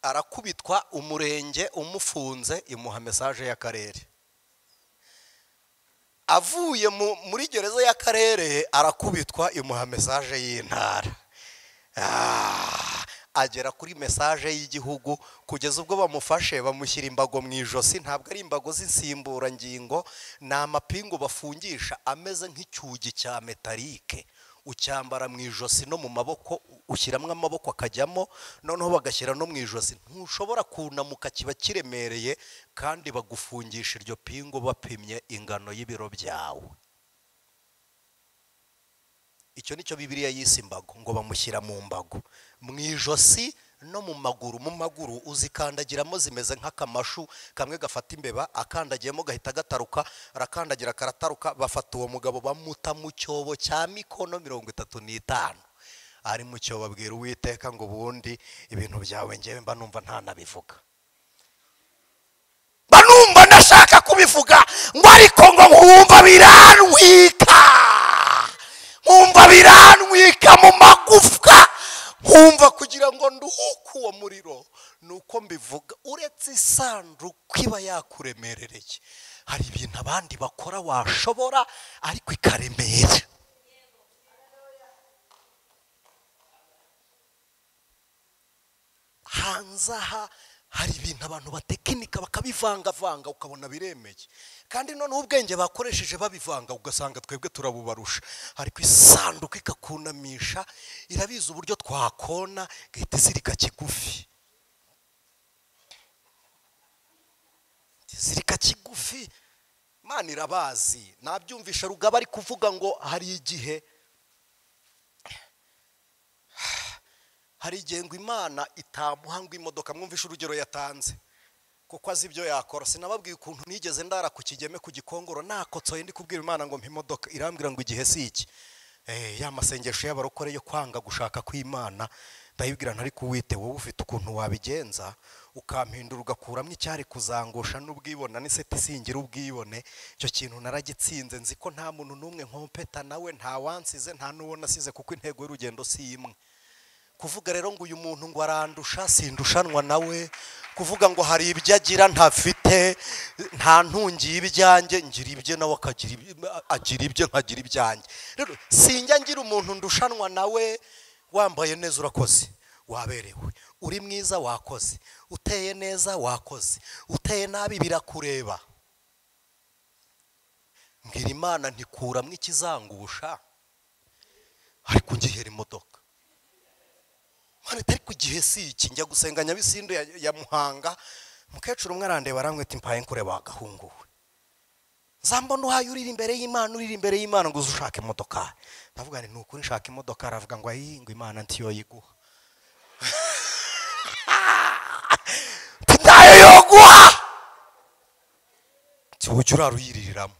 Arakubitwa umurenge umufunze imuha mesaje y'akarere. Avuye muri gereza y'akarere arakubitwa imuha mesaje y'intara. Agera kuri mesaje y'igihugu kugeza ubwo bamufashe bamushyira imbago mu ijosi. Ntabwo ari imbago z'insimburangingo, ni amapingu bafungisha ameze nk'icyugi cya metalike. Ucyambara mu ijosi no mu maboko, ushyiramo amaboko akajyamo, noneho bagashyira no mu ijosi. Ntushobora kunamuka, kiba kiremereye, kandi bagufungisha iryo pingu bapimye ingano y'ibiro byawe. Icyo nicyo Bibiliya yise imbago, ngo bamushyira mu mbago, mu ijosi no mu maguru. Mu maguru uzikandagiramo zimeze nk'akamashu kamwe gafata imbeba, akandagiyemo gahita gataruka, arakandagira karataruka. Bafata uwo mugabo bamuta mu cyobo cya mikono 35. Ari mu cyobo abwira Uwiteka ngo ubundi ibintu byawe ngewe mba numva ntanabivuga, mba numva ndashaka kubivuga, ngo ariko ngo nkumva birantwika, nkumva birantwika mu magufwa, nkumva kugira ngo nduhuke uwo muriro nuko mbivuga. Uretse isanduku iba yakuremerereye, hari ibintu abandi bakora washobora ariko ikaremera. Hanze aha hari ibintu abantu batekinika bakabivangavanga ukabona biremeye, kandi noneho ubwenge bakoresheje babivanga ugasanga twebwe turabubarusha. Ariko isanduku ikakunamisha, irabizi uburyo twakona, igahita izirika kigufi, izirika kigufi. Imana irabazi. Nabyumvisha Rugaba ari kuvuga ngo hari igihe, hari igihe ngo Imana itamuha ngo imodoka. Mwumvishe urugero yatanze kuko azi ibyo yakora. Sinababwiye ukuntu nigeze ndara ku Kigeme ku Gikongoro nakotsoye ndi kubwira Imana ngo mpa imodoka, irambwira ngo igihe si iki. Ya masengesho y'abarokore yo kwanga gushaka kw'Imana, ndayibwira ntari kuwite, wowe ufite ukuntu wabigenza ukampindura ugakuramo icyari kuzangusha n'ubwibona n'iseti singira ubwibone. Icyo kintu naragitsinze, nzi ko nta muntu n'umwe nkompeta nawe, nta wansize nta n'uwo nasize, kuko intego y'urugendo si imwe. Kuvuga rero ngo uyu muntu ngo arandusha, sindushanwa nawe. Kuvuga ngo hari ibyo agira ntafite, nta ntungiye ibyanjye, ngira ibye nawe agira ibye nkagira ibyanjye. Rero sinjya ngira umuntu ndushanwa nawe. Wambaye neza urakoze, waberewe, uri mwiza wakoze, uteye neza wakoze, uteye nabi birakureba. Mbwira Imana ntikuramwe ikizangusha, ariko ngihera imodoka. Mana itari ku gihe si iki. Njya gusenga Nyabisindu ya Muhanga, mukecuru umwe arandeba aramwita impaye nkureba agahunguwe. Zambona uhaye urira imbere y'Imana, urira imbere y'Imana ngo uzushake imodoka. Ndavuga nti nukuri nshaka imodoka. Aravuga ngo ayi ngo Imana ntiyo yiguha. Ntayo yoguha. Ujya uraruyiririramo.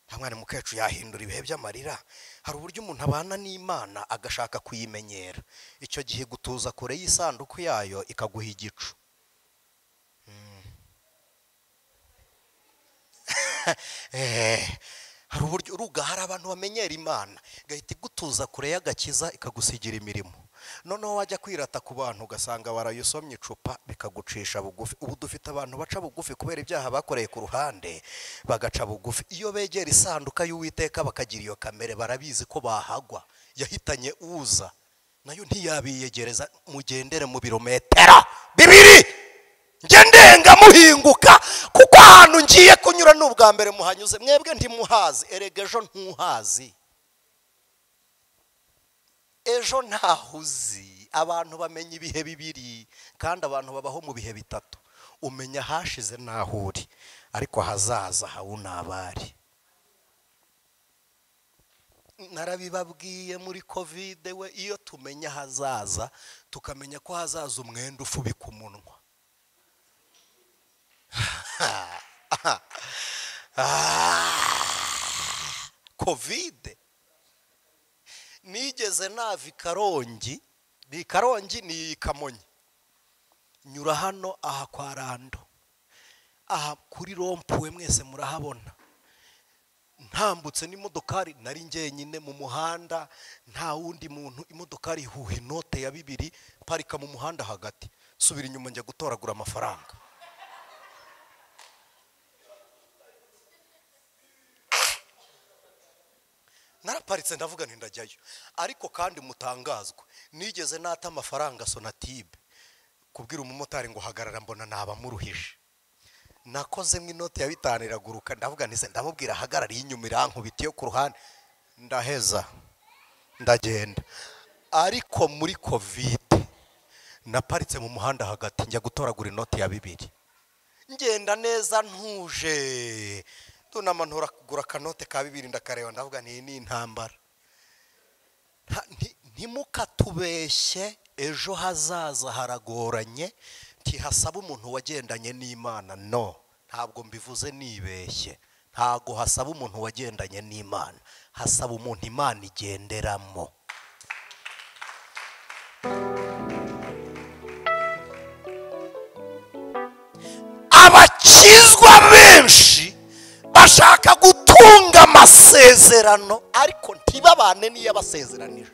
Nta mwana mukecuru yahindura ibihe by'amarira. Hari uburyo umuntu abana n'Imana agashaka kuyimenyera. Icyo gihe gutuza kure y'isanduku yayo ikaguha igicu. Hari uburyo uruga, hari abantu bamenyera Imana igahita igutuza kure y'agakiza ikagusigira imirimo. Noneho wajya kwirata ku bantu ugasanga barayusomye icupa bikagucisha bugufi. Ubu dufite abantu baca bugufi kubera ibyaha bakoreye ku ruhande, bagaca bugufi. Iyo begera isanduka y'Uwiteka bakagira iyo kamere, barabizi ko bahagwa. Yahitanye uza nayo ntiyabiyegereza. Mugendere mu birometero 2 njye ndenga muhinguka, kuko ahantu ngiye kunyura ni ubwa mbere muhanyuze. Mwebwe ntimuhazi, erega ejo ntuhazi, ejo ntahuzi. Abantu bamenya ibihe 2, kandi abantu babaho mu bihe 3. Umenya hashize nahuri, ariko hazaza hawunabari. Narabibabwiye muri Covid we, iyo tumenya hazaza tukamenya ko hazaza umwenda ufubika umunwa. Covid nigeze nava i Karongi, ni Karongi ni Kamonyi, nyura hano aha kwa Rando, aha kuri rompuwe mwese murahabona. Ntambutse n'imodokari, nari njyenyine mu muhanda, nta wundi muntu. Imodokari ihuha inote ya 2, parika mu muhanda hagati, subira inyuma njya gutoragura amafaranga. Naraparitse ndavuga nti ndajyayo. Ariko kandi mutangazwa, nigeze nata amafaranga Sonatibe kubwira umumotari ngo hagarara, mbona nabamuruhije. Nakozemo inote ya 5 iraguruka, ndavuga nti se ndamubwira hagarara inyuma irankubita yo ku ruhande, ndaheza. Ndagenda. Ariko muri Covid naparitse mu muhanda hagati njya gutoragura inoti ya 2. Ngenda neza ntuje. Ndunama ntoragura akanote ka 2 ndakareba ndavuga nti ni intambara. Ntimukatubeshye, ejo hazaza haragoranye, ntihasaba umuntu wagendanye n'Imana. No, ntabwo mbivuze nibeshye. Ntabwo hasaba umuntu wagendanye n'Imana, hasaba umuntu Imana igenderamo. Abakizwa benshi bashaka gutunga amasezerano ariko ntibabane n'iyabasezeranije.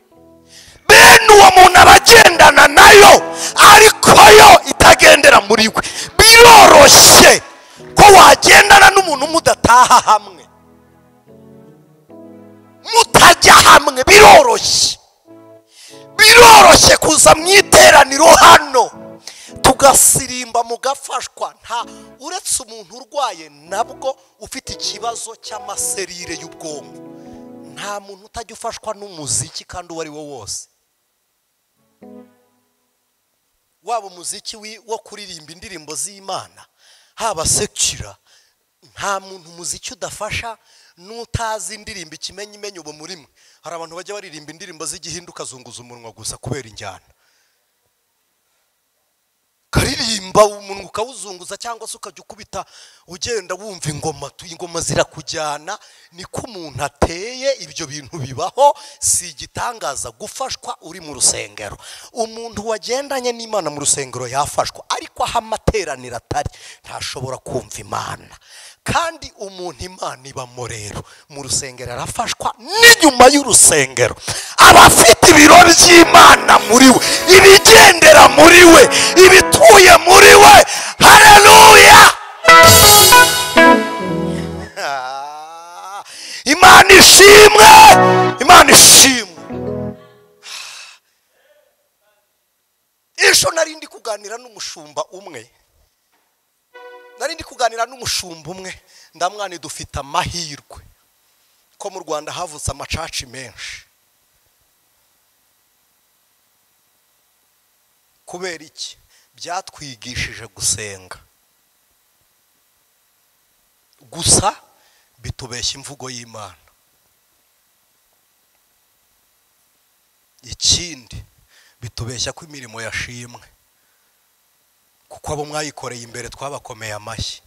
Bene uwo muntu abagendana nayo ariko yo itagendera muri we. Biroroshye ko wagendana n'umuntu mudataha hamwe, mutajya hamwe. Biroroshye, biroroshye kuza mu iteraniro hano tugasirimba mugafashwa. Nta uretse umuntu urwaye nabwo ufite ikibazo cy'amaserire y'ubwonko, nta muntu utajya ufashwa n'umuziki kandi uwo ari wo wose. Waba umuziki wo kuririmba indirimbo z'Imana, haba sekira, nta muntu umuziki udafasha. N'utazi indirimbo ikimenyimenyi ubu muri mwe hari abantu bajya baririmba indirimbo z'igihinduka ukazunguza umunwa gusa kubera injyana. Karirimba umunwa ukawuzunguza cyangwa se ukajya ukubita ugenda wumva ingoma, ingoma zirakujyana. Niko umuntu ateye, ibyo bintu bibaho, si igitangaza gufashwa uri mu rusengero. Umuntu wagendanye n'Imana mu rusengero yafashwa, ariko aho amateraniro atari ntashobora kumva Imana. Kandi umuntu Imana ibamo rero mu rusengero arafashwa, n'inyuma y'urusengero aba afite ibiro by'Imana muri we, ibigendera muri we, ibituye muri we. Haleluya! Imana ishimwe, Imana ishimwe. Ejo nari ndi kuganira n'umushumba umwe, ndamwana dufite amahirwe ko mu Rwanda havutse amacaci menshi. Kubera iki? Byatwigishije gusenga gusa, bitubeshya imvugo y'Imana. Ikindi bitubeshya ko imirimo yashimwe, kuko abo mwayikoreye imbere twabakomeye amashyi.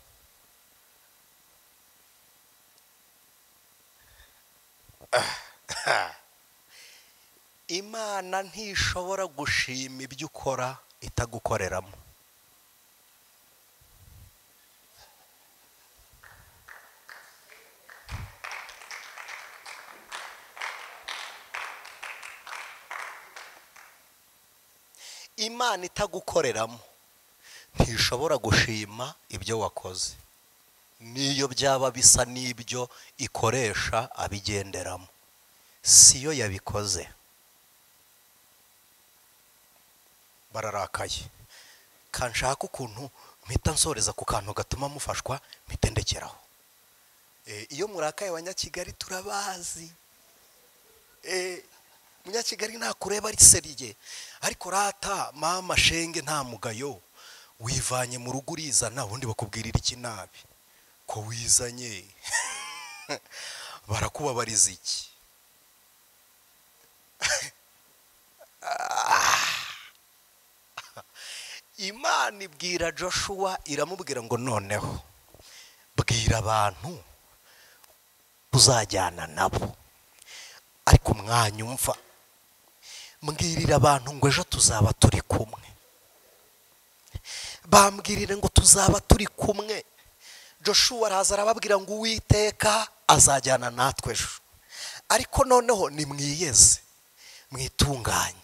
Imana ntishobora gushima ibyo ukora itagukoreramo. Imana itagukoreramo ntishobora gushima ibyo wakoze, niyo byaba bisa n'ibyo ikoresha abigenderamo, siyo yabikoze. Bararakaye. Kanshaka ukuntu mpita nsoreza ku kantu gatuma mufashwa, mpite ndekeraho. Iyo murakaye abanyakigali turabazi. Munyakigali nakureba ari seriye, ariko rata mama shenge nta mugayo, wivanye mu rugo urizana, ubundi bakubwirira iki nabi ko wizanye? Barakubabariza iki? Imana ibwira Joshua, iramubwira ngo noneho bwira abantu uzajyana nabo, ariko mwanyumva, mbwirira abantu ngo ejo tuzaba turi kumwe. Bambwirire ngo tuzaba turi kumwe. Joshua araza arababwira ngo Uwiteka azajyana natwe ejo, ariko noneho nimwiyeze, mwitunganye.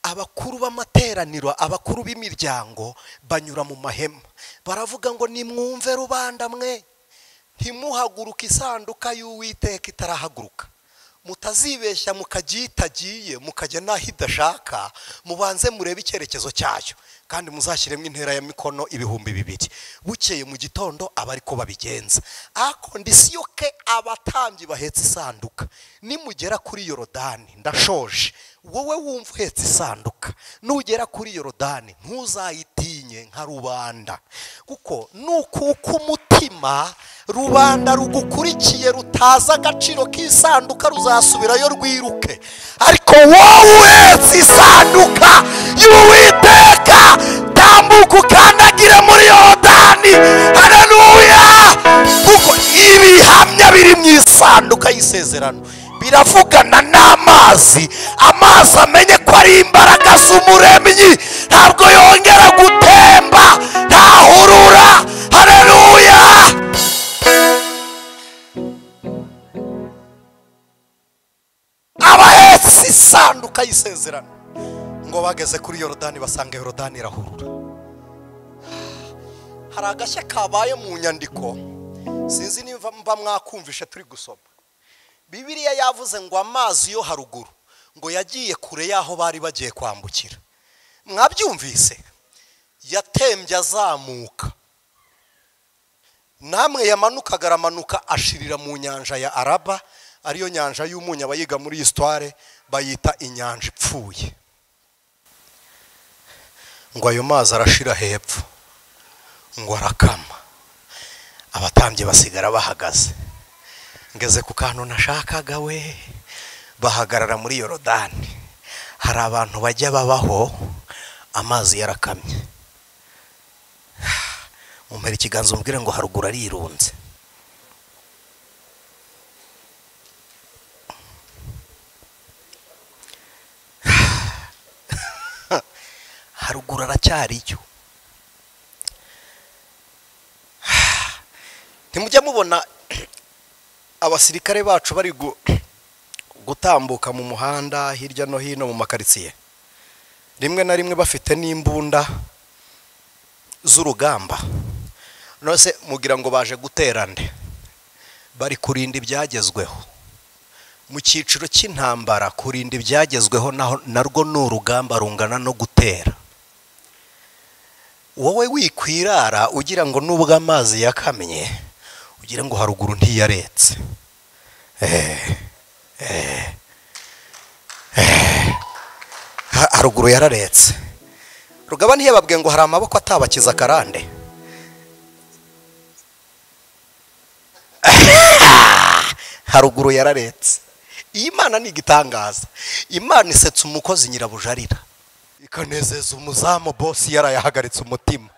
Abakuru b'amateraniro, abakuru b'imiryango banyura mu mahema, baravuga ngo nimwumve rubanda mwe, ntimuhaguruka isanduka y'Uwiteka itarahaguruka. Mutazibeshya mukajya itagiye, mukajya n'aho idashaka, mubanze murebe icyerekezo cyayo, kandi muzashyiremo intera ya mikono 2000. Bukeye mu gitondo aba ariko babigenza. A condition que abatambyi bahetse isanduka, nimugera kuri Yorodani, ndashoje, wowe wumva uhetse isanduka, nugera kuri Yorodani ntuzayitinye nka rubanda, kuko nukuka umutima rubanda rugukurikiye rutaza agaciro k'isanduka ruzasubirayo rwiruke. Ariko wowe uhetse isanduka y'Uwiteka, tambuka ukandagire muri Yorodani. Haleluya! Kuko ibihamya biri mu isanduka y'isezerano biravugana n'amazi, amazi amenye ko ari imbaraga z'umuremyi, ntabwo yongera gutemba, ntahurura. Haleluya! Abahetse isanduka y'isezerano ngo bageze kuri Yorodani basanga Yorodani irahurura. Hari agashya kabaye mu nyandiko, sinzi niba mba mwakumvishe turi gusoma. Bibiliya yavuze ngo amazi yo haruguru ngo yagiye kure y'aho bari bagiye kwambukira. Mwabyumvise? Yatembye azamuka, namwe yamanukaga aramanuka ashirira mu nyanja ya Araba, ariyo nyanja y'umunyu. Abayiga muri histoire bayita inyanja ipfuye. Ngo ayo mazi arashira hepfo, ngo arakama, abatambyi basigara bahagaze. Ngeze ku kantu nashakaga we, bahagarara muri Yorodani. Hari abantu bajya babaho amazi yarakamye. Mumpera ikiganza umbwire ngo haruguru arirunze. Haruguru aracyariyo. Ntimujya mubona abasirikare bacu bari gutambuka mu muhanda hirya no hino mu makaritsiye, rimwe na rimwe bafite n'imbunda z'urugamba. Nose mugira ngo baje gutera nde? Bari kurinda ibyagezweho. Mu cyiciro cy'intambara kurinda ibyagezweho narwo ni urugamba rungana no gutera. Wowe wikwirara ugira ngo nubwo amazi yakamye ugira ngo haruguru ntiyaretse. Haruguru yararetse. Rugaba ntiyababwiye ngo hari amaboko atabakiza karande. Haruguru yararetse. Iyi Imana ni igitangaza. Imana isetsa umukozi nyirabujarira, ikanezeza umuzamu bosi yarayahagaritse umutima.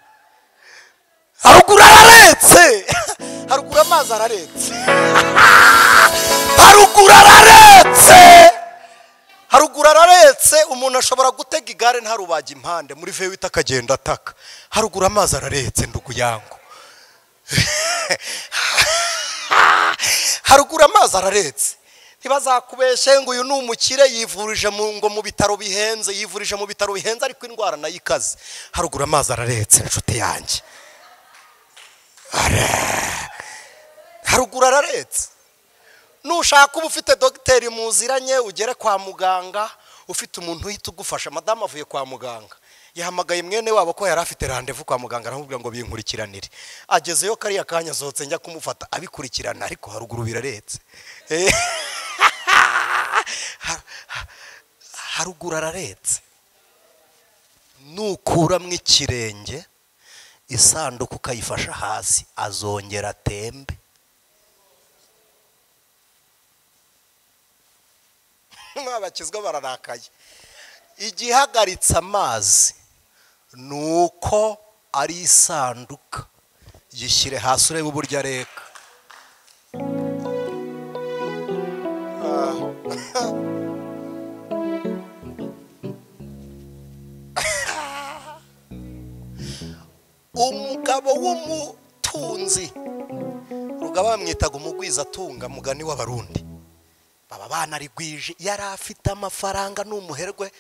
Haruguru araretse. Haruguru amazi araretse. Haruguru araretse. Haruguru araretse. Umuntu ashobora gutega igare ntarubaga impande muri V8 akagenda ataka. Haruguru amazi araretse ndugu yangu. Haruguru amazi araretse. Ntibazakubeshe ngo uyu ni umukire yivurije ngo mu bitaro bihenze, yivurije mu bitaro bihenze ariko indwara nayo ikaze. Haruguru amazi araretse inshuti yanjye. Haruguru araretse. Nushaka uba ufite dogiteri muziranye ugere kwa muganga ufite umuntu uhita ugufasha. Madamu avuye kwa muganga, yahamagaye mwene wabo ko yari afite rendez-vous kwa muganga, aramubwira ngo binkurikiranire. Agezeyo kariya kanya asohotse njya kumufata abikurikirana, ariko haruguru biraretse. Haruguru araretse. Nukuramwo ikirenge isanduku ukayifasha hasi, azongera atembe. Abakizwa bararakaye. Igihagaritse amazi nuko ari isanduka, yishyire hasi urebe uburyo areka. Umugabo w'umutunzi, Rugaba bamwitaga umugwizatunga, mugani w'Abarundi, baba banarigwije, yari afite amafaranga n'umuherwe,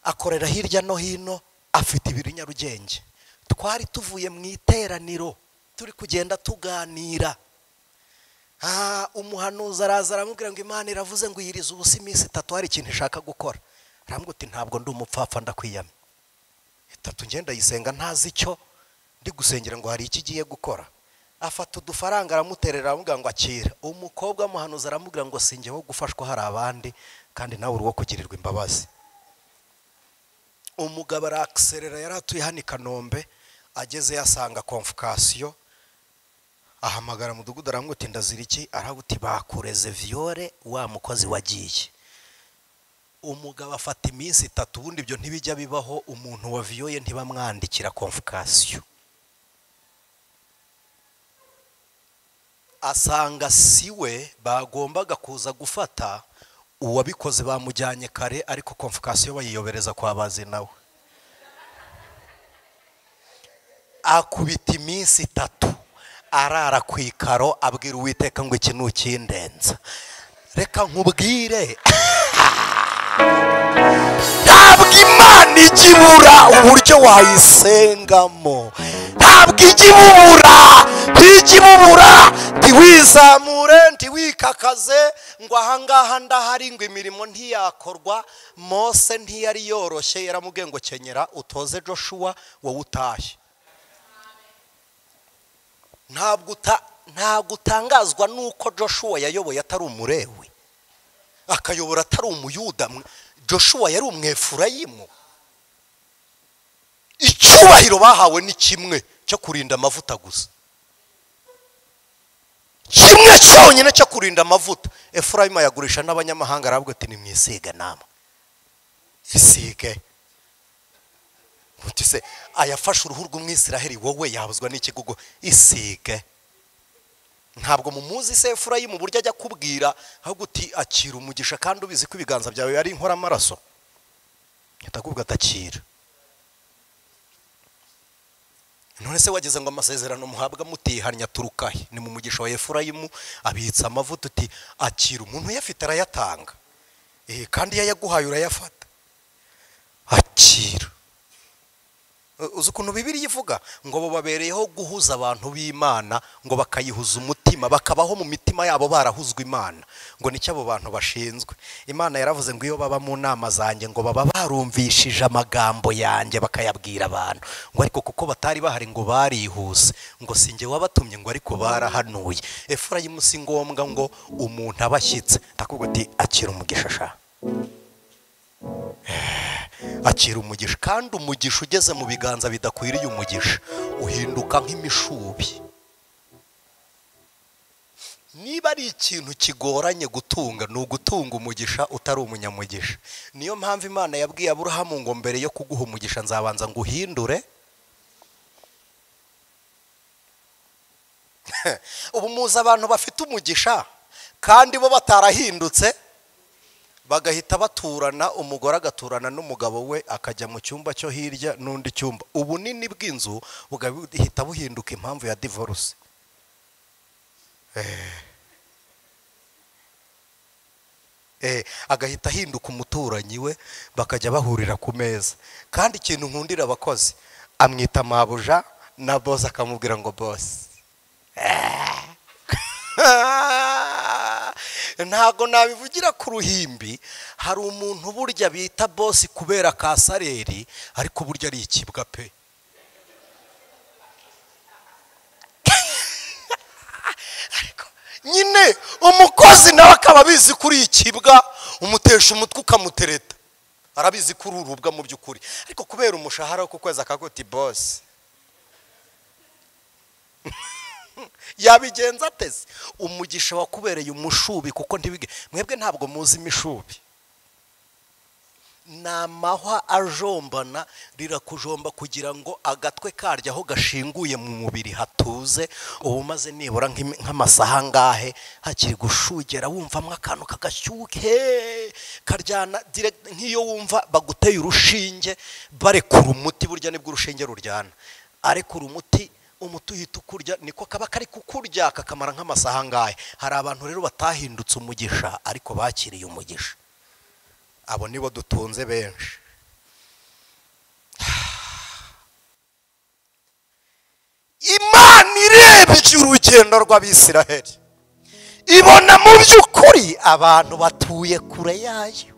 akorera hirya no hino, afite ibiri Nyarugenge. Twari tuvuye mu iteraniro turi kugenda tuganira, Umuhanuzi araza aramubwira ngo Imana iravuze ngo yirize ubusa iminsi 3 hari ikintu ishaka gukora. Aramubwira uti ntabwo ndi umupfapfa ndakwiyamye. 3 ngenda yisenga ntazi icyo ndi gusengera ngo hari iki giye gukora. Afata udufaranga aramuterera aramubwira ngo akira. Umukobwa muhanuzi aramubwira ngo sinjye wo gufashwa hari abandi kandi nawe uri wo kugirirwa imbabazi. Umugabo arakiserera yari atuye hano i Kanombe, ageze yasanga convocation, ahamagara mudugudu aramubwira uti ndazira iki? Aravuga uti bakureze viole wa mukozi wagiye. Umugabo afata iminsi 3, ubundi ibyo ntibijya bibaho, umuntu wa viole ntibamwandikira convocation. Asanga siwe bagombaga kuza gufata, uwabikoze bamujyanye kare, ariko convocation bayiyobereza kwa bazi nawe. Akubita iminsi 3 arara ku ikaro, abwira Uwiteka ngo iki nukindenza. Reka nkubwire, ntabwo Imana ijya ibura uburyo wayisengamo, ntabwo ijya ibubura, ntijya ibubura. Ntiwizamure, ntiwikakaze ngo ahangaha ndahari ngo imirimo ntiyakorwa. Mose ntiyari yoroshye, yaramubwiye ngo kenyera utoze Joshua wowe utahe. Ntabwo utangazwa nuko Joshua yayoboye atari umurewi, akayobora atari umuyuda. Joshua yari umwefurayimu. Icyubahiro bahawe ni kimwe cyo kurinda amavuta gusa, kimwe cyonyine cyo kurinda amavuta. Efurayimu ayagurisha n'abanyamahanga, aravuga ati nimwisige namwe, isige. Uti se ayafashe uruhu rw'umwisiraheli wowe yabuzwa n'ikigugu, isige. Ntabwo mumuzi se Efurayimu buryo ajya kubwira ahubwo uti akira umugisha, kandi ubizi ko ibiganza byawe ari inkora amaraso. Atakubwira atakira. None se wageze ngo amasezerano muhabwa mutihanya turukahe? Ni mu mugisha wa Efurayimu abitsa amavuta uti akira. Umuntu uyafite arayatanga, kandi iyo yaguhaye urayafata, akira. Uzi ukuntu Bibiliya ivuga ngo bo babereyeho guhuza abantu b'Imana, ngo bakayihuza umutima, bakabaho mu mitima yabo barahuzwa Imana, ngo nicyo abo bantu bashinzwe. Imana yaravuze ngo iyo baba mu nama zanjye ngo baba barumvishije amagambo yanjye bakayabwira abantu, ngo ariko kuko batari bahari ngo barihuse, ngo sinjye wabatumye, ngo ariko barahanuye. Efurayimu si ngombwa ngo umuntu abashyitse, ndakubwira uti akira umugisha sha, akira umugisha. Kandi umugisha ugeze mu biganza bidakwiriye umugisha uhinduka nk'imishubi. Niba ari ikintu kigoranye gutunga, ni ugutunga umugisha utari umunyamugisha. Niyo mpamvu Imana yabwiye Aburahamu ngo mbere yo kuguha umugisha nzabanza nguhindure. Ubu muzi abantu bafite umugisha kandi bo batarahindutse, bagahita baturana, umugore agaturana n'umugabo we, akajya mu cyumba cyo hirya n'undi cyumba. Ubunini bw'inzu bugahita buhinduka impamvu ya divorce. Agahita ahinduka umuturanyi we, bakajya bahurira ku meza. Kandi ikintu nkundira abakozi, amwita mabuja na boss akamubwira ngo boss. Ntago nabivugira ku ruhimbi. Hari umuntu burya bita boss kubera kasareri, ariko burya ari ikibwa pe. Ariko nyine umukozi nawe akaba abizi kuri ikibwa, umutesha umutwe ukamutereta, arabizi kuri urubwa mu by'ukuri, ariko kubera umushahara wo ku kwezi akaguti boss. Yabigenza ateze? Umugisha wakubereye umushubi, kuko ntibige mwebwe ntabwo muzi imishubi. Ni amahwa ajombana, rirakujomba kugira ngo agatwe karyo aho gashinguye mu mubiri hatuze. Ubu maze nibura nk'amasaha angahe hakiri gushugera, wumvamo akantu kagashyuke karyana direct, nk'iyo wumva baguteye urushinge barekura umuti, burya nibwo urushinge ruryana, arekura umuti, umuti uhita ukurya, niko kaba kari kukurya kakamara nk'amasaha angahe. Hari abantu rero batahindutse umugisha ariko bakiriye umugisha, abo nibo dutunze benshi. Imana irebye urugendo rw'Abisiraheli, Ibona mu by'ukuri abantu batuye kure yayo.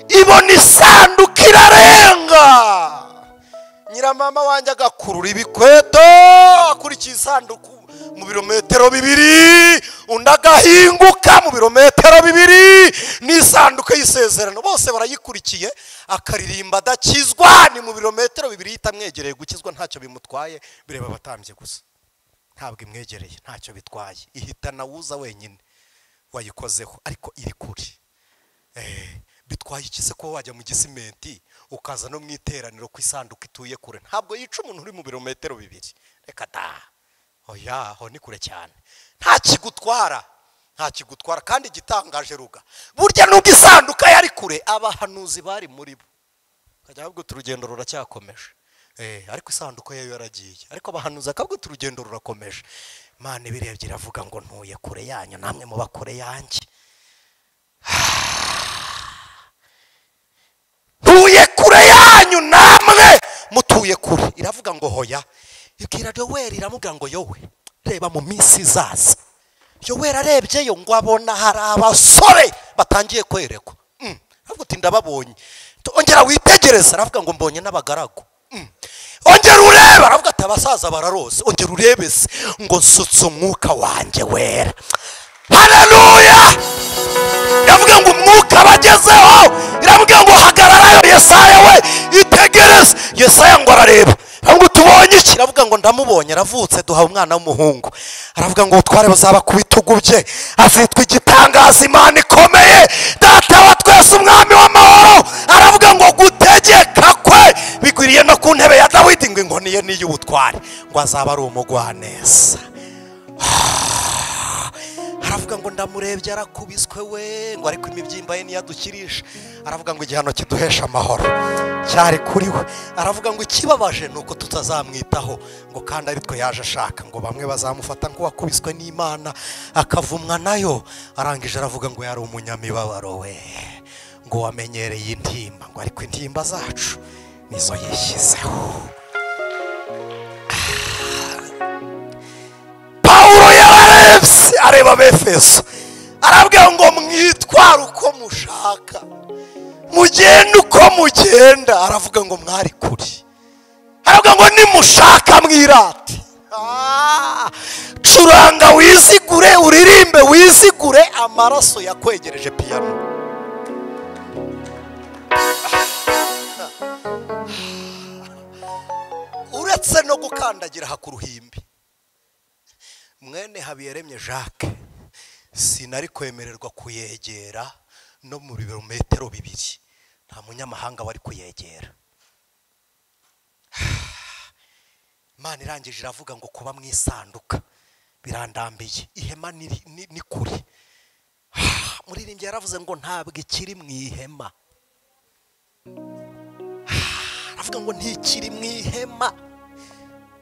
Ibona isanduku irarenga. Nyiramama wanjye agakurura ibikweto akurikiye isanduku mu birometero 2, undi agahinguka mu birometero 2 n'isanduku y'isezerano, bose barayikurikiye. Akaririmba adakizwa, ni mu birometero 2 itamwegereye gukizwa ntacyo bimutwaye, bireba abatambye gusa, ntabwo imwegereye ntacyo bitwaye, ihitana wuza wenyine wayikozeho, ariko iri kure. Bitwaye iki se kuba wajya mu gisimenti ukaza no mu iteraniro ku isanduku ituye kure? Ntabwo yica umuntu uri mu birometero 2, reka da, oya, aho ni kure cyane, nta kigutwara, nta kigutwara. Kandi igitangaje ruga, burya nubwo isanduka yari kure, abahanuzi bari muri bo, kajya ahubwo urugendo ruracyakomeje. Ariko isanduka yayo yaragiye, ariko abahanuzi akabwo urugendo rurakomeje. Imana ibirebye iravuga ngo ntuye kure yanyu, namwe muba kure yanjye. Ntuye kure yanyu, namwe mutuye kure. Iravuga ngo hoya. Ibwira Yoweri, iramubwira ngo yowe reba mu minsi izaza. Yoweri arebyeyo ngo abona hari abasore batangiye kwerekwa. Aravuga ati ndababonye. Ongera witegereza, aravuga ngo mbonye n'abagaragu. Ongera urebe, aravuga ati abasaza bararose. Ongera urebe se, ngo nsutse umwuka wanjye wera. Haleluya! Iravuga ngo umwuka bagezeho, iravuga ngo hagararayo Yesaya we, itegereze. Yesaya ngo arareba, ngo tubonye iki? Aravuga ngo ndamubonye, aravutse, duha umwana w'umuhungu. Aravuga ngo ubutware buzaba ku bitugu bye, azitwa igitangaza, Imana ikomeye, data wa twese, umwami w'amahoro. Aravuga ngo gutegeka kwe bigwiriye no ku ntebe ya Dawidi, ngo inkoni ye n'iy'ubutware, ngo azaba ari umugwaneza. Aravuga ngo ndamurebye arakubiswe we, ngo ariko imibyimba ye niyadukirisha. Aravuga ngo igihano kiduhesha amahoro cyari kuri we. Aravuga ngo ikibabaje nuko tutazamwitaho, ngo kandi ari twe yaje ashaka, ngo bamwe bazamufata nk'uwakubiswe n'Imana akavumwa nayo. Arangije aravuga ngo yari umunyamibabaro we, ngo wamenyereye intimba, ngo ariko intimba zacu nizo yishyizeho. Pawulo yararebye, areba Abefeso, arabwira ngo mwitware uko mushaka, mugende uko mugenda. Aravuga ngo mwari kure, aravuga ngo nimushaka mwirate. Curanga wizigure, uririmbe wizigure, amaraso yakwegereje piyano. Uretse no gukandagira hakuruhimbi, mwene Habiyaremye Jacques sinari kwemererwa kuyegera no mu birometero 2, nta munyamahanga wari kuyegera. Imana irangije iravuga ngo kuba mu isanduka birandambiye, ihema ni kure. Muririmbyi yaravuze ngo ntabwo ikiri mu ihema, aravuga ngo ntikiri mu ihema,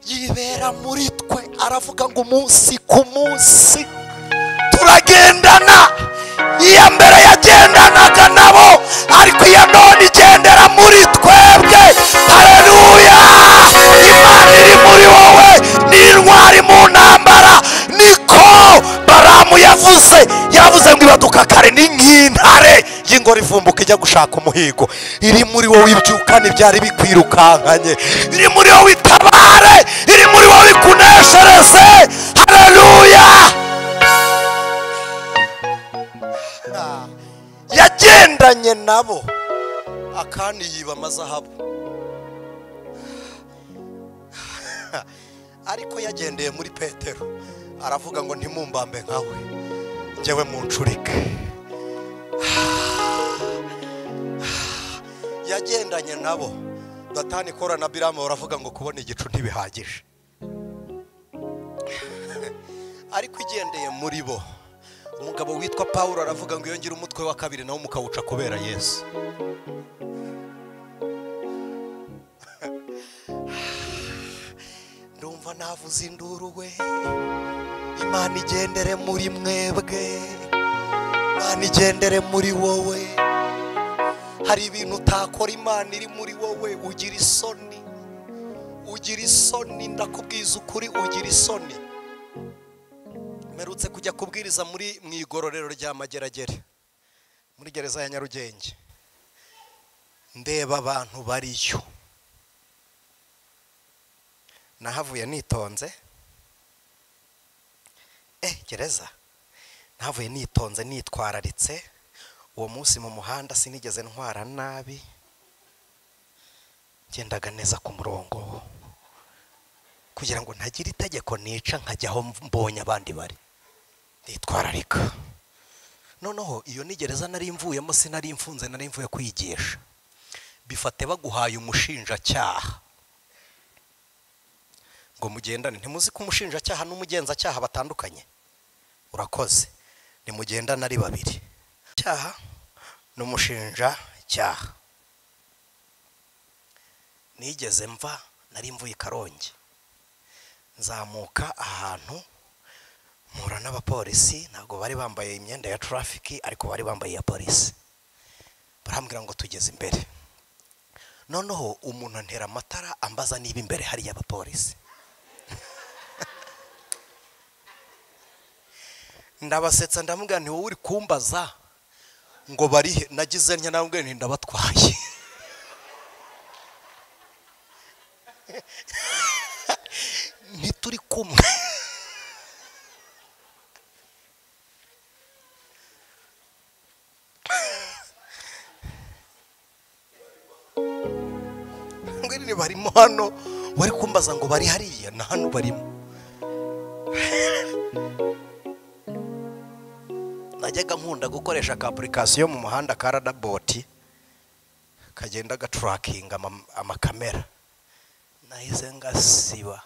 yibera muri twe. Aravuga ngo umunsi ku munsi turagendana. Iya mbere yagendanaga nabo, ariko iya none igendera muri twebwe. Haleluya! Imana iri muri wowe ni intwari mu ntambara. Niko Baramu yavuze, yavuze ngo ibaduka kare ni nk'intare y'ingore ivumbuka ijya gushaka umuhigo. Iri muri wowe ibyukane byari bikwirukankanye, iri muri wowe itabare, iri muri wowe ikuneshereze. Haleluya! Yagendanye nabo, akandi yiba amazahabu, ariko yagendeye muri Petero. Aravuga ngo ntimumbambe nkawe, njyewe muncurike. Yagendanye nabo, Datani, Kora na Biramu baravuga ngo kubona igicu ntibihagije, ariko igendeye muri bo. Umugabo witwa Pawulo aravuga ngo yongere umutwe wa kabiri nawo mukawuca kubera Yesu. Ndumva navuze induru we, Imana igendere muri mwebwe, Imana igendere muri wowe. Hari ibintu utakora Imana iri muri wowe, ugira isoni, ugira isoni, ndakubwiza ukuri, ugira isoni. Mperutse kujya kubwiriza muri mu igororero rya Mageragere, muri gereza ya Nyarugenge, ndeba abantu bariyo. Nahavuye nitonze, gereza nahavuye nitonze nitwararitse. Uwo munsi mu muhanda sinigeze ntwara nabi, ngendaga neza ku murongo kugira ngo ntagira itegeko nica nkajya aho mbonye abandi bari, nitwararika. Noneho iyo ni gereza nari mvuyemo, sinari mfunze, nari mvuye kwigisha. Bifate baguhaye umushinjacyaha ngo mugendane. Ntimuzi ko umushinjacyaha n'umugenzacyaha batandukanye? Urakoze. Nimugendane ari babiri, cyaha n'umushinjacyaha. Nigeze mva, nari mvuye i Karongi, nzamuka ahantu mpura n'abapolisi. Ntabwo bari bambaye imyenda ya traffic, ariko bari bambaye iya polisi. Barambwira ngo tugeze imbere. Noneho umuntu antera amatara ambaza niba imbere hari abapolisi. Ndabasetsa ndamubwira nti wowe uri kumbaza ngo barihe? Nagize ntya ndamubwira nti ndabatwaye. Ntituri kumwe. Ngwini barimo hano, wari kumbaza ngo bari hariya, na hano barimo. Najyaga nkunda gukoresha ka application mu muhanda ka Radabot, kagenda gatrackinga amakamera. Nahise ngasiba,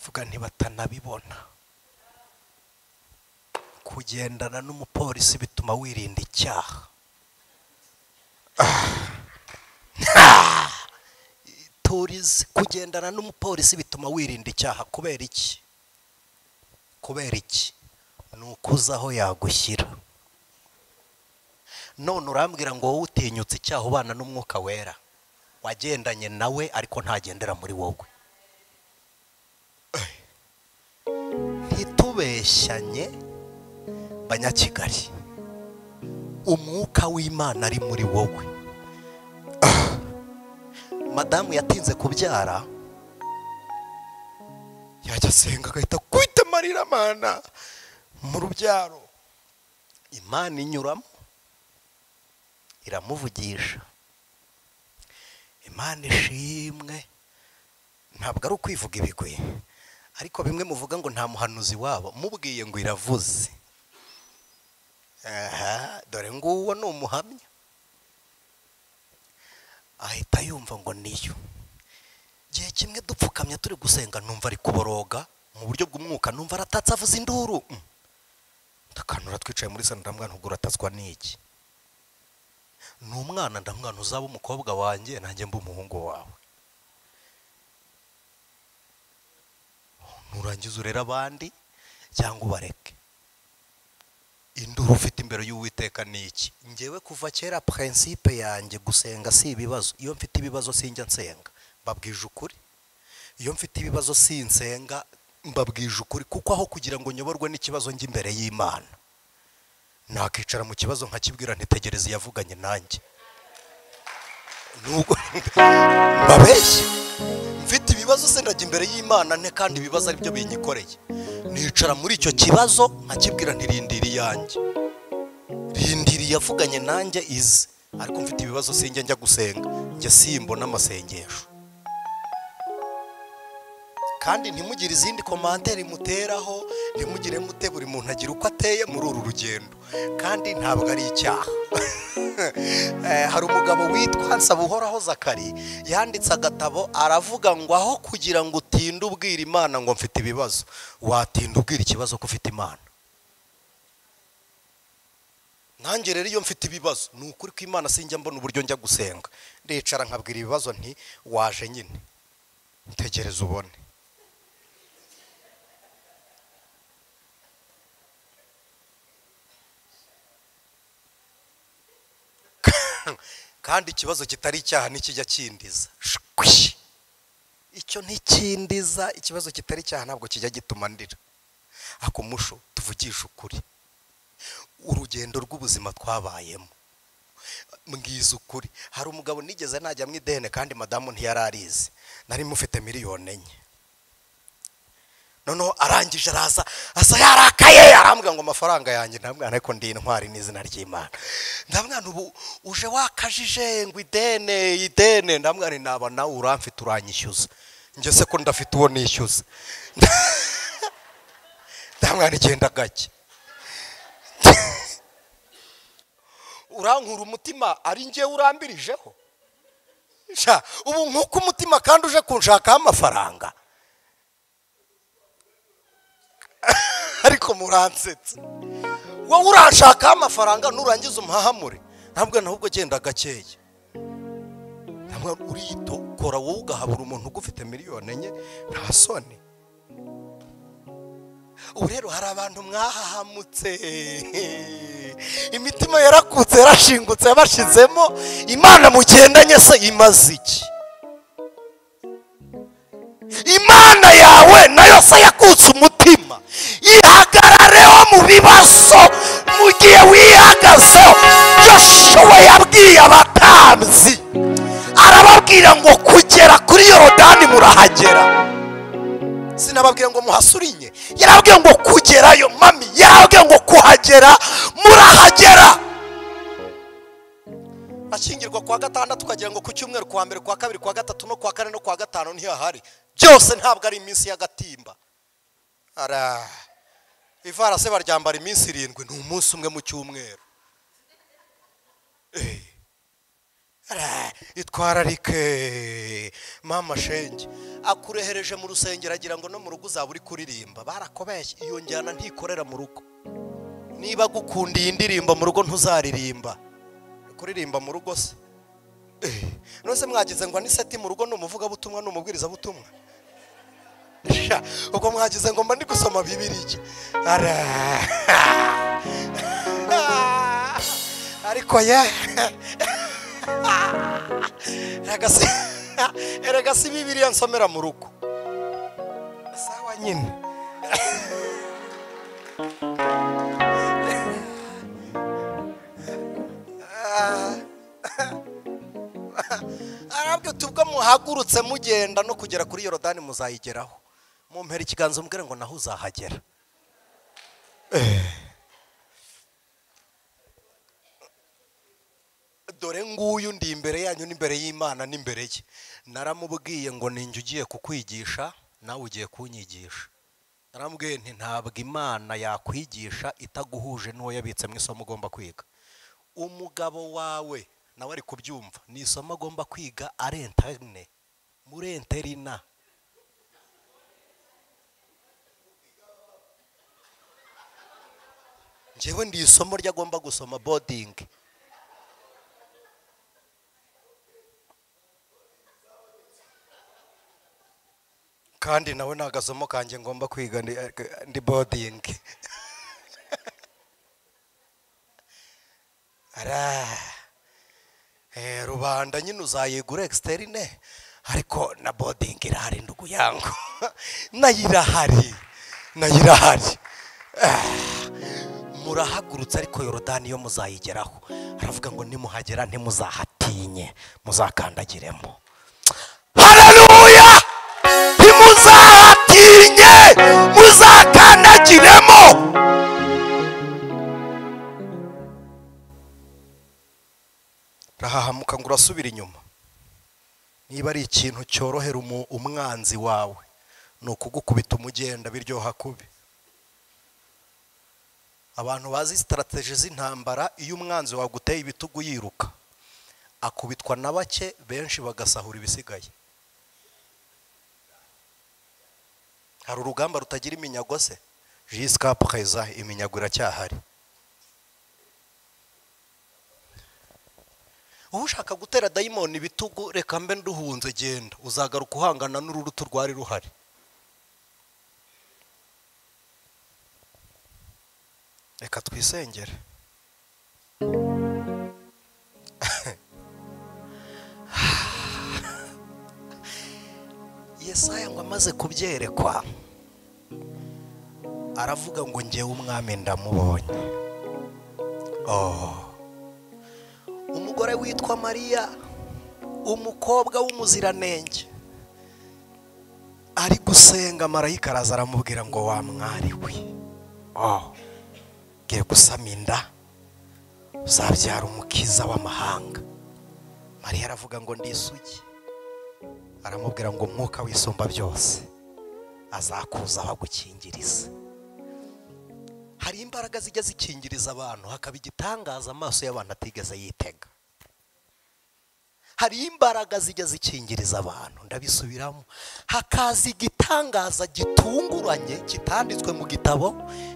vuga ntibatanabibona. Kugendana n'umupolisi bituma wirinda icyaha. Turizi kugendana n'umupolisi bituma wirinda icyaha. Kubera iki? Kubera iki? Ni ukuza aho yagushyira. None urambwira ngo wowe utinyutse icyaha ubana n'umwuka wera, wagendanye nawe ariko ntagendera muri wowe. Ntitubeshyanye Banyakigali, umwuka w'Imana ari muri wowe. Madamu yatinze kubyara, yajya asenga agahita kwita amarira Mana mu rubyaro. Imana inyuramo iramuvugisha. Imana ishimwe. Ntabwo ari ukwivuga ibigwi, ariko bimwe muvuga ngo nta muhanuzi wabo, mubwiye ngo iravuze. Aha, dore nguwo ni umuhamya. Ahita yumva ngo niyo. Gihe kimwe dupfukamye turi gusenga, numva ari kuboroga mu buryo bw'umwuka, numva aratatse avuza induru. Ndakanura twicaye muri salo, ndamwana ubwo uratatswa n'iki? Ni umwana, ndamwana uzaba umukobwa wanjye nanjye mba umuhungu wawe. Nurangiza urera abandi cyangwa ubareke. Induru ufite imbere y'Uwiteka ni iki? Njyewe kuva kera principe yanjye gusenga si ibibazo. Iyo mfite ibibazo sinjya nsenga, mbabwije ukuri. Iyo mfite ibibazo sinsenga, mbabwije ukuri, kuko aho kugira ngo nyoborwe n'ikibazo njye imbere y'Imana, nakicara mu kibazo nkakibwira ntitegereze yavuganye nanjye. Nubwo mbabeshye, mfite ibibazo se ndajya imbere y'Imana nte, kandi ibibazo ari byo binyikoreye. Nicara muri icyo kibazo nkakibwira ntirindiri yanjye, rindiri yavuganye nanjye ize. Ariko mfite ibibazo sinjya njya gusenga, njye simbona amasengesho. Kandi ntimugire izindi komanteri muteraho, ntimugire mute, buri muntu agira uko ateye muri uru rugendo, kandi ntabwo ari icyaha. Hari umugabo witwa Nsabuhoraho Zakari yanditse agatabo, aravuga ngo aho kugira ngo utinde ubwira Imana ngo mfite ibibazo, watinda ubwira ikibazo ko ufite Imana. Nanjye rero iyo mfite ibibazo, ni ukuri ko Imana sinjya mbona uburyo njya gusenga, ndicara nkabwira ibibazo nti waje nyine, ntegereza ubone. Kandi ikibazo kitari icyaha nikijya kindiza. Icyo ntikindiza, ikibazo kitari icyaha ntabwo kijya gituma ndira. Akumusho tuvugisha ukuri, urugendo rw'ubuzima twabayemo, mbwiza ukuri. Hari umugabo nigeze najya mu ideni kandi madamu ntiyararizi, nari mufite 4,000,000. Noneho arangije araza asa yarakaye, arambwira ngo amafaranga yanjye. Ndamwana ariko ndi intwari n'izina ry'Imana. Ndamwana ubu uje wakajije ngo idene idene. Ndamwana naba nawe uramfite uranyishyuza, njye se ko ndafite uwo nishyuza. Ndamwana igenda gake, urankura umutima ari njye urambirijeho. Sha ubu nkuko umutima kandi uje kunshakaho amafaranga. Ariko muransetsa, wowe uranshakaho amafaranga nurangiza umuhahamure. Ntabwo nahubwo genda gakeya, ntabwo urito kora wowe ugahabura umuntu ugufite 4,000,000 nta soni. Ubu rero hari abantu mwahahamutse, imitima yarakutse yarashingutse yabashizemo. Imana mugendanye se imaze iki? Imana yawe nayo se yakutse umutima, ihagarareho mu bibazo mu gihe wihagazeho. Yoshuwa yabwiye abatambyi, arababwira ngo kugera kuri Yorodani murahagera. Sinababwira ngo muhasurinye, yarababwiye ngo kugerayo mami, yarababwiye ngo kuhagera murahagera. Akingirwa kwa gatandatu ukagira ngo ku cyumweru, kwa mbere, kwa kabiri, kwa gatatu no kwa kane no kwa gatanu ntihahari. Byose ntabwo ari iminsi y'agatimba. Ara ivara se baryambara iminsi 7, ni umunsi umwe mu cyumweru. Itwararike mama shenge, akurehereje mu rusengero agira ngo no mu rugo uzaba uri kuririmba. Barakobeshye, iyo njyana ntikorera mu rugo. Niba gukundiye indirimbo mu rugo ntuzaririmba. Kuririmba mu rugo se none mwagize ngo ni seti mu rugo ni umuvugabutumwa ni umubwirizabutumwa? Ubwo mwagize ngo mba ndi gusoma Bibiliya. Ariko ye erega si Bibiliya nsomera mu rugo, sawa nyine. Arabwe tubwo muhagurutse mugenda no kugera kuri Yorodani muzayigeraho. Mumpera ikiganza umbwire ngo naho uzahagera. Dore nguyu ndi imbere yanyu n'imbere y'Imana n'imbere ye. Naramubwiye ngo ninjye ugiye kukwigisha nawe ugiye kunyigisha. Naramubwiye nti ntabwo Imana yakwigisha itaguhuje n'uwo yabitse mu isomo ugomba kwiga. Umugabo wawe nawe ari kubyumva, ni isomo agomba kwiga ari interne muri interina. Njyewe ndi isomo ryagomba gusoma boarding. Kandi nawe nagasomo kanjye ngomba kwiga ndi boarding. Ara rubanda nyine uzayigura externe, ariko na boarding irahari ndugu yangu. Nayirahari, nayirahari. Murahagurutse ariko Yorodani yo muzayigeraho. Aravuga ngo nimuhagera ntimuzahatinye, muzakandagiremo. Haleluya! Ntimuzahatinye, muzakandagiremo. Rahahamuka ngo urasubira inyuma. Niba ari ikintu cyorohera umwanzi wawe ni ukugukubita umugenda biryoha kubi. Abantu bazi strategy z'intambara, iyo umwanzi waguteye ibitugu yiruka akubitwa na bake, benshi bagasahura ibisigaye. Hari urugamba rutagira iminyago se? Jusqu'à présent iminyago iracyahari. Ushaka gutera dayimoni ibitugu, reka mbe nduhunze genda, uzagaruka uhangana n'ururutu rwari ruhari. Reka twisengere. Yesaya ngo amaze kubyerekwa Aravuga ngo ngewe umwami ndamubonye. Umugore witwa Mariya, umukobwa w'umuziranenge, ari gusenga, marayika araza aramubwira ngo wa mwari we, ugiye gusama inda, uzabyara umukiza w'amahanga. Mariya aravuga ngo ndisugi. Aramubwira ngo umwuka wisumba byose azakuzaho agukingiriza. Hari imbaraga zijya zikingiriza abantu, hakaba igitangaza amaso y'abantu atigeze yitega. Hari imbaraga zijya zikingiriza abantu, ndabisubiramo, hakaza igitangaza gitunguranye kitanditswe mu gitabo,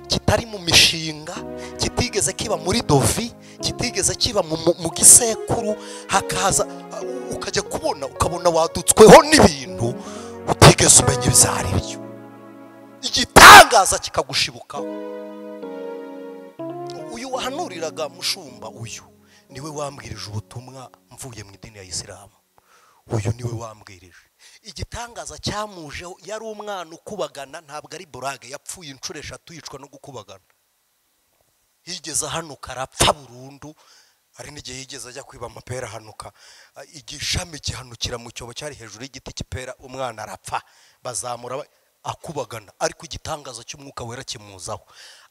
kitari mu mishinga, kitigeze kiba muri dovi, kitigeze kiba mu gisekuru, hakaza ukajya kubona ukabona wadutsweho n'ibintu utigeze umenya ibyo ari byo, igitangaza kikagushibukaho. Uyu wahanuriraga mushumba, uyu niwe wambwirije ubutumwa mvuye mu idini ya Isilamu. Uyu niwe wambwirije igitangaza cyamujeho. Yari umwana ukubagana, ntabwo ari burage, yapfuye inshuro 3 yicwa no gukubagana. Yigeze ahanuka arapfa burundu. Hari n'igihe yigeze ajya kwiba amapera ahanuka, igishami gihanukira mu cyobo cyari hejuru y'igiti cy'ipera, umwana arapfa, bazamura akubagana. Ariko igitangaza cy'umwuka wera kimuzaho,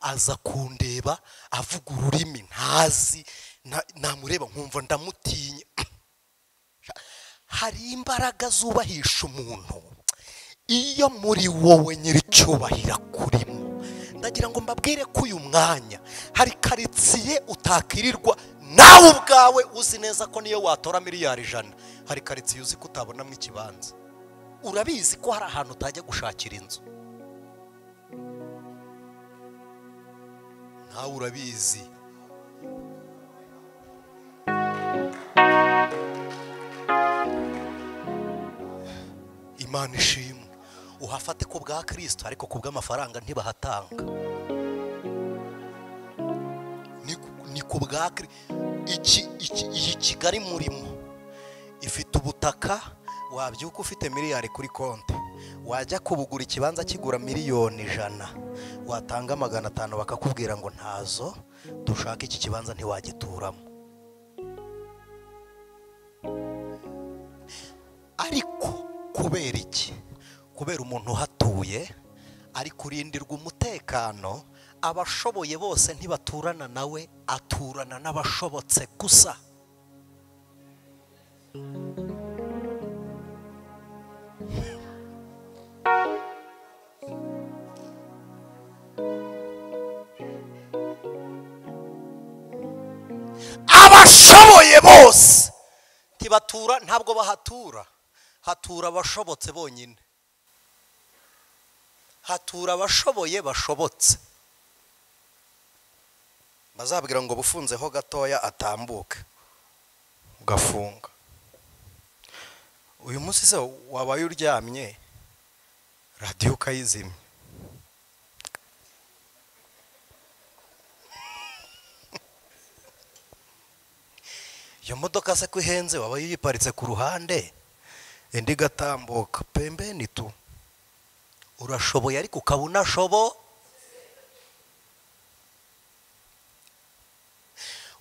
aza kundeba avuga ururimi ntazi, namureba nkumva ndamutinye. Hari imbaraga zubahisha umuntu iyo muri wowe nyiricyubahiro kurimo. Ndagira ngo mbabwire ko uyu mwanya hari karitsiye utakirirwa nawe ubwawe uzi neza ko niyo watora miliyari 100, hari karitsiye uzi ko utabonamo ikibanza. Urabizi ko hari ahantu utajya gushakira inzu, nawe urabizi. Imana ishimwe, uhafate ku bwa Kristo, ariko ku bw'amafaranga ntibahatanga. Ni ku bwa iyi Kigali murimo ifite ubutaka, wabyuka ufite miliyari kuri konti, wajya kubugura ikibanza kigura miliyoni 100, watanga 500 bakakubwira ngo ntazo dushaka, iki kibanza ntiwagituramo. Ariko kubera iki? Kubera umuntu uhatuye ari kurindirwa umutekano, abashoboye bose ntibaturana nawe, aturana n'abashobotse gusa. Abashoboye bose ntibatura, ntabwo bahatura, hatura abashobotse bonyine. Hatura abashoboye bashobotse. Bazabwira ngo bufunzeho gatoya atambuke, ugafunga. Uyu munsi se wabaye uryamye radiyo ukayizimya, iyo modoka se ko ihenze wabaye uyiparitse ku ruhande indi igatambuka pembeni tu. Urashoboye ariko ukaba unashobo.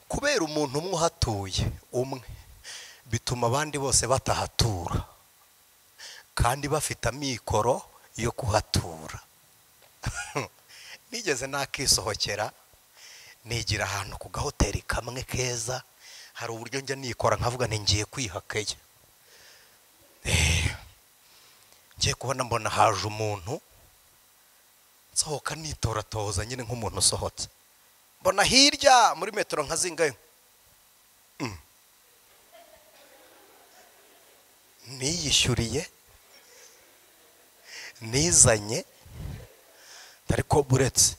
Kubera umuntu umwe uhatuye umwe, bituma abandi bose batahatura kandi bafite amikoro yo kuhatura. Nigeze nakisohokera nigira ahantu ku gahoteli kamwe keza, hari uburyo njya nikora nkavuga nti ngiye kwihakeya. Ngiye kubona mbona haje umuntu, nsohoka nitoratoza nyine nk'umuntu usohotse, mbona hirya muri metero nka zingayo, niyishyuriye nizanye, ariko buretse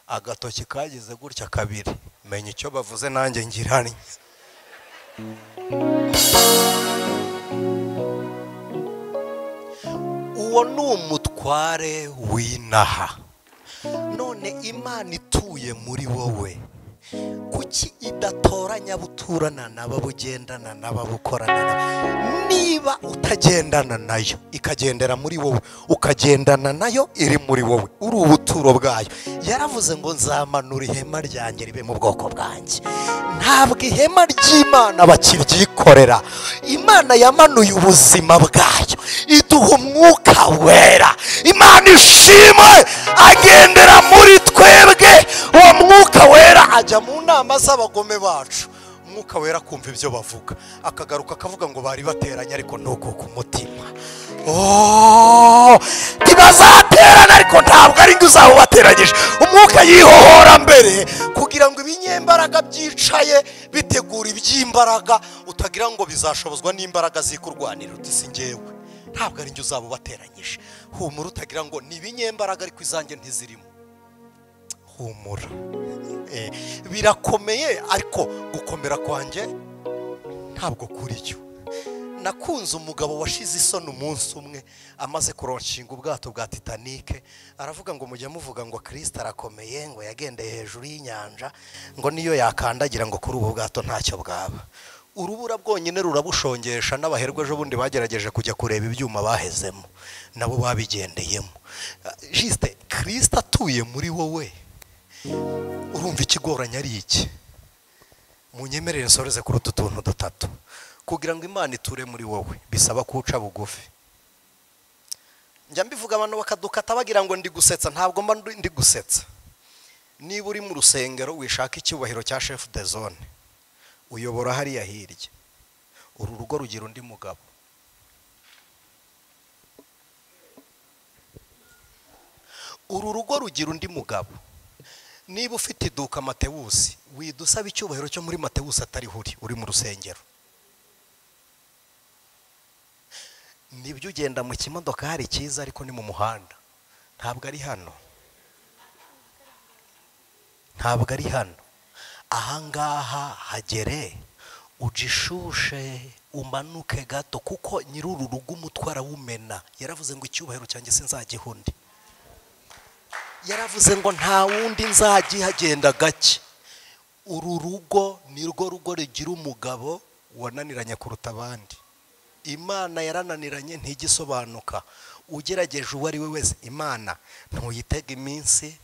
agatoki kagize gutya kabiri, menya icyo bavuze nanjye ngiranye. Uwo ni umutware w'inaha. None Imana ituye muri wowe Kuki idatoranya buturana n'ababugendana n'ababukorana? Niba utagendana nayo ikagendera muri wowe, ukagendana nayo iri muri wowe, uri ubuturo bwayo. Yaravuze ngo nzamanura ihema ryanjye ribe mu bwoko bwanjye. Ntabwo ihema ry'Imana bakiryikorera. Imana yamanuye ubuzima bwayo iduha umwuka wera. Imana ishimwe, agendera muri twebwe. Uwo mwuka wera ajya mu nama z'abagome bacu, umwuka wera kumva ibyo bavuga, akagaruka akavuga ngo bari bateranye ariko nuko ku mutima. Oh, ntibazaterana ariko ntabwo ari ngo uzabateranyije. Umwuka yihohora mbere kugira ngo ibinyembaraga byicaye bitegura iby'imbaraga, utagira ngo bizashobozwa n'imbaraga zikurwanira uti si njyewe, ntabwo ari njye uzabateranyije. Humura, utagira ngo ni ibinyembaraga ariko izanjye ntizirimo. Humura, birakomeye ariko gukomera kwanjye ntabwo kuri cyo. Nakunze umugabo washize isoni umunsi umwe amaze kuronshinga ubwato bwa Titanic, aravuga ngo mujya muvuga ngo Kristo arakomeye, ngo yagendeye hejuru y'inyanja, ngo niyo yakandagira ngo kuri ubu bwato ntacyo bwaba. Urubura bwonyine rurabushongesha. N'abaherwe ejo bundi bagerageje kujya kureba ibyuma bahezemo, nabo babigendeyemo. Juste Kristo atuye muri wowe, urumva ikigoranye ari iki? Munyemerere nsoreze kuri utu tuntu dutatu. Kugira ngo Imana iture muri wowe bisaba kuca bugufi. Njya mbivuga abantu bakadukata bagira ngo ndi gusetsa, ntabwo mba ndi gusetsa. Niba uri mu rusengero wishaka icyubahiro cya chef de zone, uyobora hariya hirya, uru rugo rugira undi mugabo. Uru rugo rugira undi mugabo. Niba ufite iduka Matewusi, widusaba icyubahiro cyo muri Matewusi atari huri, uri mu rusengero. Nibyo ugenda mu kimodoka hari cyiza ariko ni mu muhanda, ntabwo ari hano, ntabwo ari hano. Ahangaha hagere ujishushe umanuke gato, kuko nyir'uru rugo umutwe arawumena. Yaravuze ngo icyubahiro cyanjye sinzagiha undi. Yaravuze ngo nta wundi nzagihagenda gake. Uru rugo ni rwo rugo rugira umugabo wananiranye kuruta abandi. Imana yarananiranye ntigisobanuka. Ugerageje uwo ari we wese, Imana ntuyitega iminsi,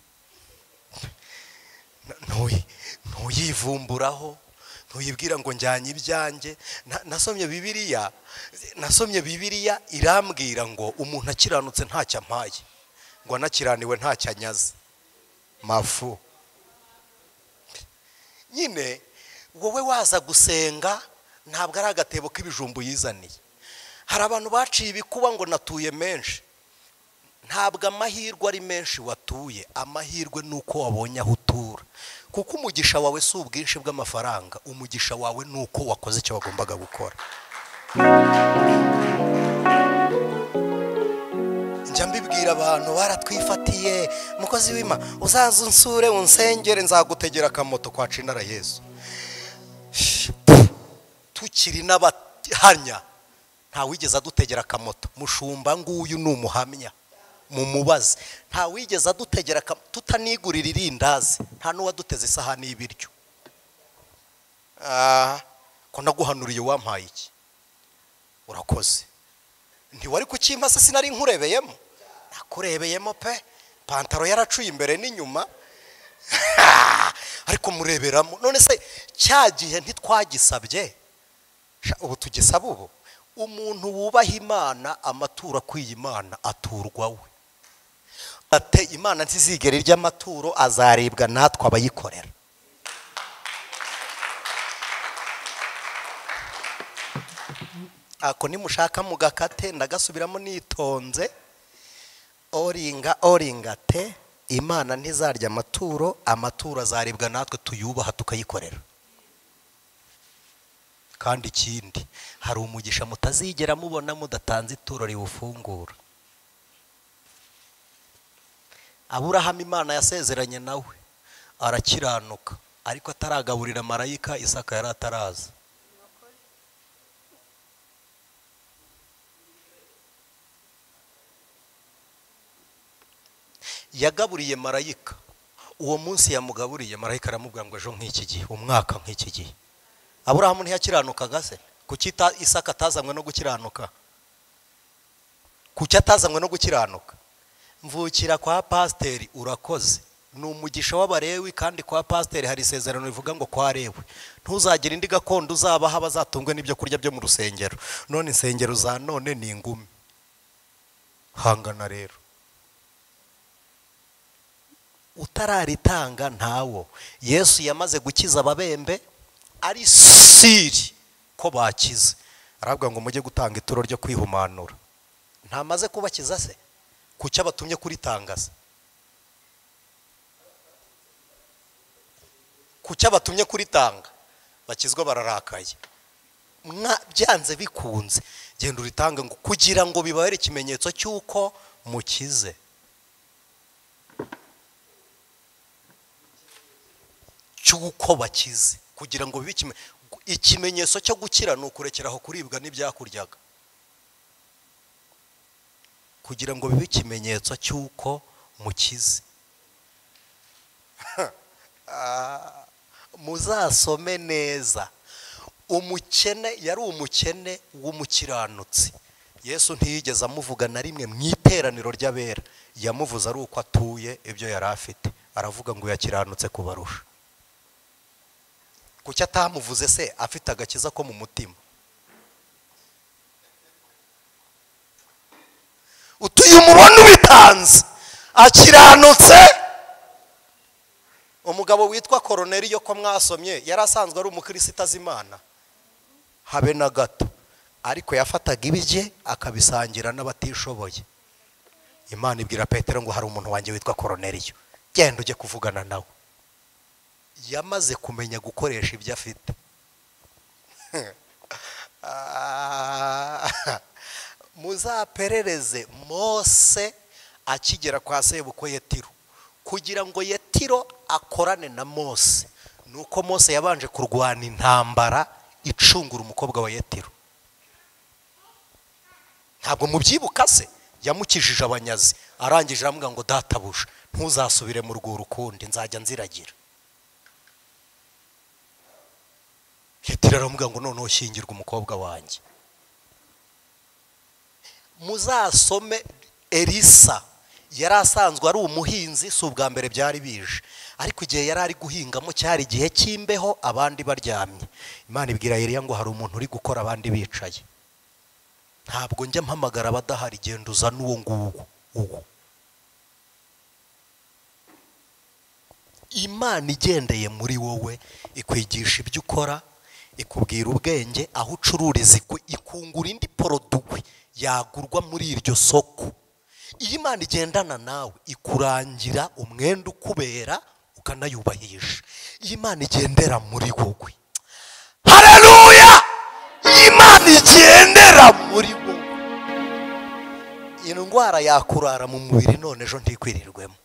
ntuyivumburaho, ntuyibwira ngo njyanye ibyanjye. Nasomye Bibiliya, nasomye Bibiliya irambwira ngo umuntu akiranutse ntacyo ampaye, ngo anakiraniwe ntacyo anyaze. Mafu nyine wowe waza gusenga ntabwo ari agatebo k'ibijumbu yizaniye. Hari abantu baciye ibikuba ngo natuye menshi. Ntabwo amahirwe ari menshi watuye, amahirwe nuko wabonye aho utura. Kuko umugisha wawe si ubwinshi bw'amafaranga, umugisha wawe nuko wakoze icyo wagombaga gukora. Njya mbibwira abantu baratwifatiye, mukozi w'Imana uzaza unsure unsengere nzagutegera akamoto kwa Cinara Yesu. Tukiri n'abahanya ntawigeze adutegera akamoto. Mushumba nguyu ni umuhamya, mumubaze. Ntawigeze adutegera, tutanigurira irindazi, nta n'uwaduteze isahani y'ibiryo. Ko naguhanuriye wampaye iki? Urakoze. Ntiwari kukimpa se sinari nkurebeyemo? Nakurebeyemo pe, pantaro yaracuye imbere n'inyuma ariko mureberamo. None se cya gihe ntitwagisabye, ubu tugisaba ubu? Umuntu wubaha Imana amaturo akwiye Imana aturwa we. Ate Imana ntizigera irya amaturo, azaribwa natwe abayikorera. Ako nimushaka mugakate, ndagasubiramo nitonze. Oringa oringa te, Imana ntizarya amaturo, amaturo azaribwa natwe tuyubaha tukayikorera. Kandi ikindi, hari umugisha mutazigera mubona mudatanze ituro riwufungura. Aburahamu Imana yasezeranye nawe arakiranuka, ariko ataragaburira marayika Isaka yari ataraza. Yagaburiye marayika, Uwo munsi yamugaburiye marayika aramubwira ngo ejo nk'iki gihe, umwaka nk'iki gihe. Aburahamu ntiyakiranukaga se? Kuki Isaka atazanywe no gukiranuka? Kuki atazanywe no gukiranuka? Mvukira kwa pasiteri, urakoze. Ni umugisha w'abarewi, kandi kwa pasiteri hari isezerano rivuga ngo kwa Lewi ntuzagire indi gakondo uzabaha, bazatungwe n'ibyo kurya byo mu rusengero. None insengero za none ni ingumi. Hangana rero, utararitanga ntawo. Yesu yamaze gukiza ababembe ari siri ko bakize, arabwa ngo mujye gutanga ituro ryo kwihumanura. Ntamaze kubakiza se? Kuki abatumye kuritangaza? Kuki abatumye kuritanga? Bakizwa bararakaye. Byanze bikunze genda uritanga ngo kugira ngo bibabere ikimenyetso cy'uko mukize. Cy'uko bakize, kugira ngo bibe ikimenyetso cyo gukira ni ukurekeraho kuribwa n'ibyakuryaga. Kugira ngo bibe ikimenyetso cy'uko mukize. Muzasome neza. Umukene yari umukene w'umukiranutsi. Yesu ntiyigeze amuvuga na rimwe mu iteraniro ry'abera, yamuvuze ari uko atuye ibyo yari afite, aravuga ngo yakiranutse kubarusha. Kuki atamuvuze se afite agakiza ko mu mutima? Utuye umubona ubitanze akiranutse. Umugabo witwa Koroneliyo ko mwasomye yari asanzwe ari umukristo azi Imana habe na gato, ariko yafataga ibye akabisangira n'abatishoboye. Imana ibwira Petero ngo hari umuntu wanjye witwa Koroneliyo, genda ujye kuvugana nawe. Yamaze kumenya gukoresha ibyo afite. Muzaperereze Mose akigera kwa sebukwe Yetiro, kugira ngo Yetiro akorane na Mose nuko Mose yabanje kurwana intambara icungura umukobwa wa Yetiro. Ntabwo mubyibuka se? Yamukijije abanyazi, arangije aramubwira ngo databuja ntuzasubire mu rwuri ukundi, nzajya nziragira. Yetiro aramubwira ngo noneho shyingirwa umukobwa wanjye. Muzasome Elisa yari asanzwe ari umuhinzi, si ubwa mbere byari bije, ariko igihe yari ari guhingamo cyari igihe cy'imbeho, abandi baryamye. Imana ibwira Eliya ngo hari umuntu uri gukora abandi bicaye. Ntabwo njya mpamagara abadahari, genda uzane uwo nguwo uwo. Imana igendeye muri wowe ikwigisha ibyo ukora, ikubwira ubwenge, aho ucururiza, ikungura indi poroduwi yagurwa muri iryo soko. Iyo Imana igendana nawe ikurangira umwenda ukubera ukanayubahisha. Iyo Imana igendera muri wowe, haleluya! Iyo Imana igendera muri wowe, indwara yakurara mu mubiri none ejo ntikwirirwemo.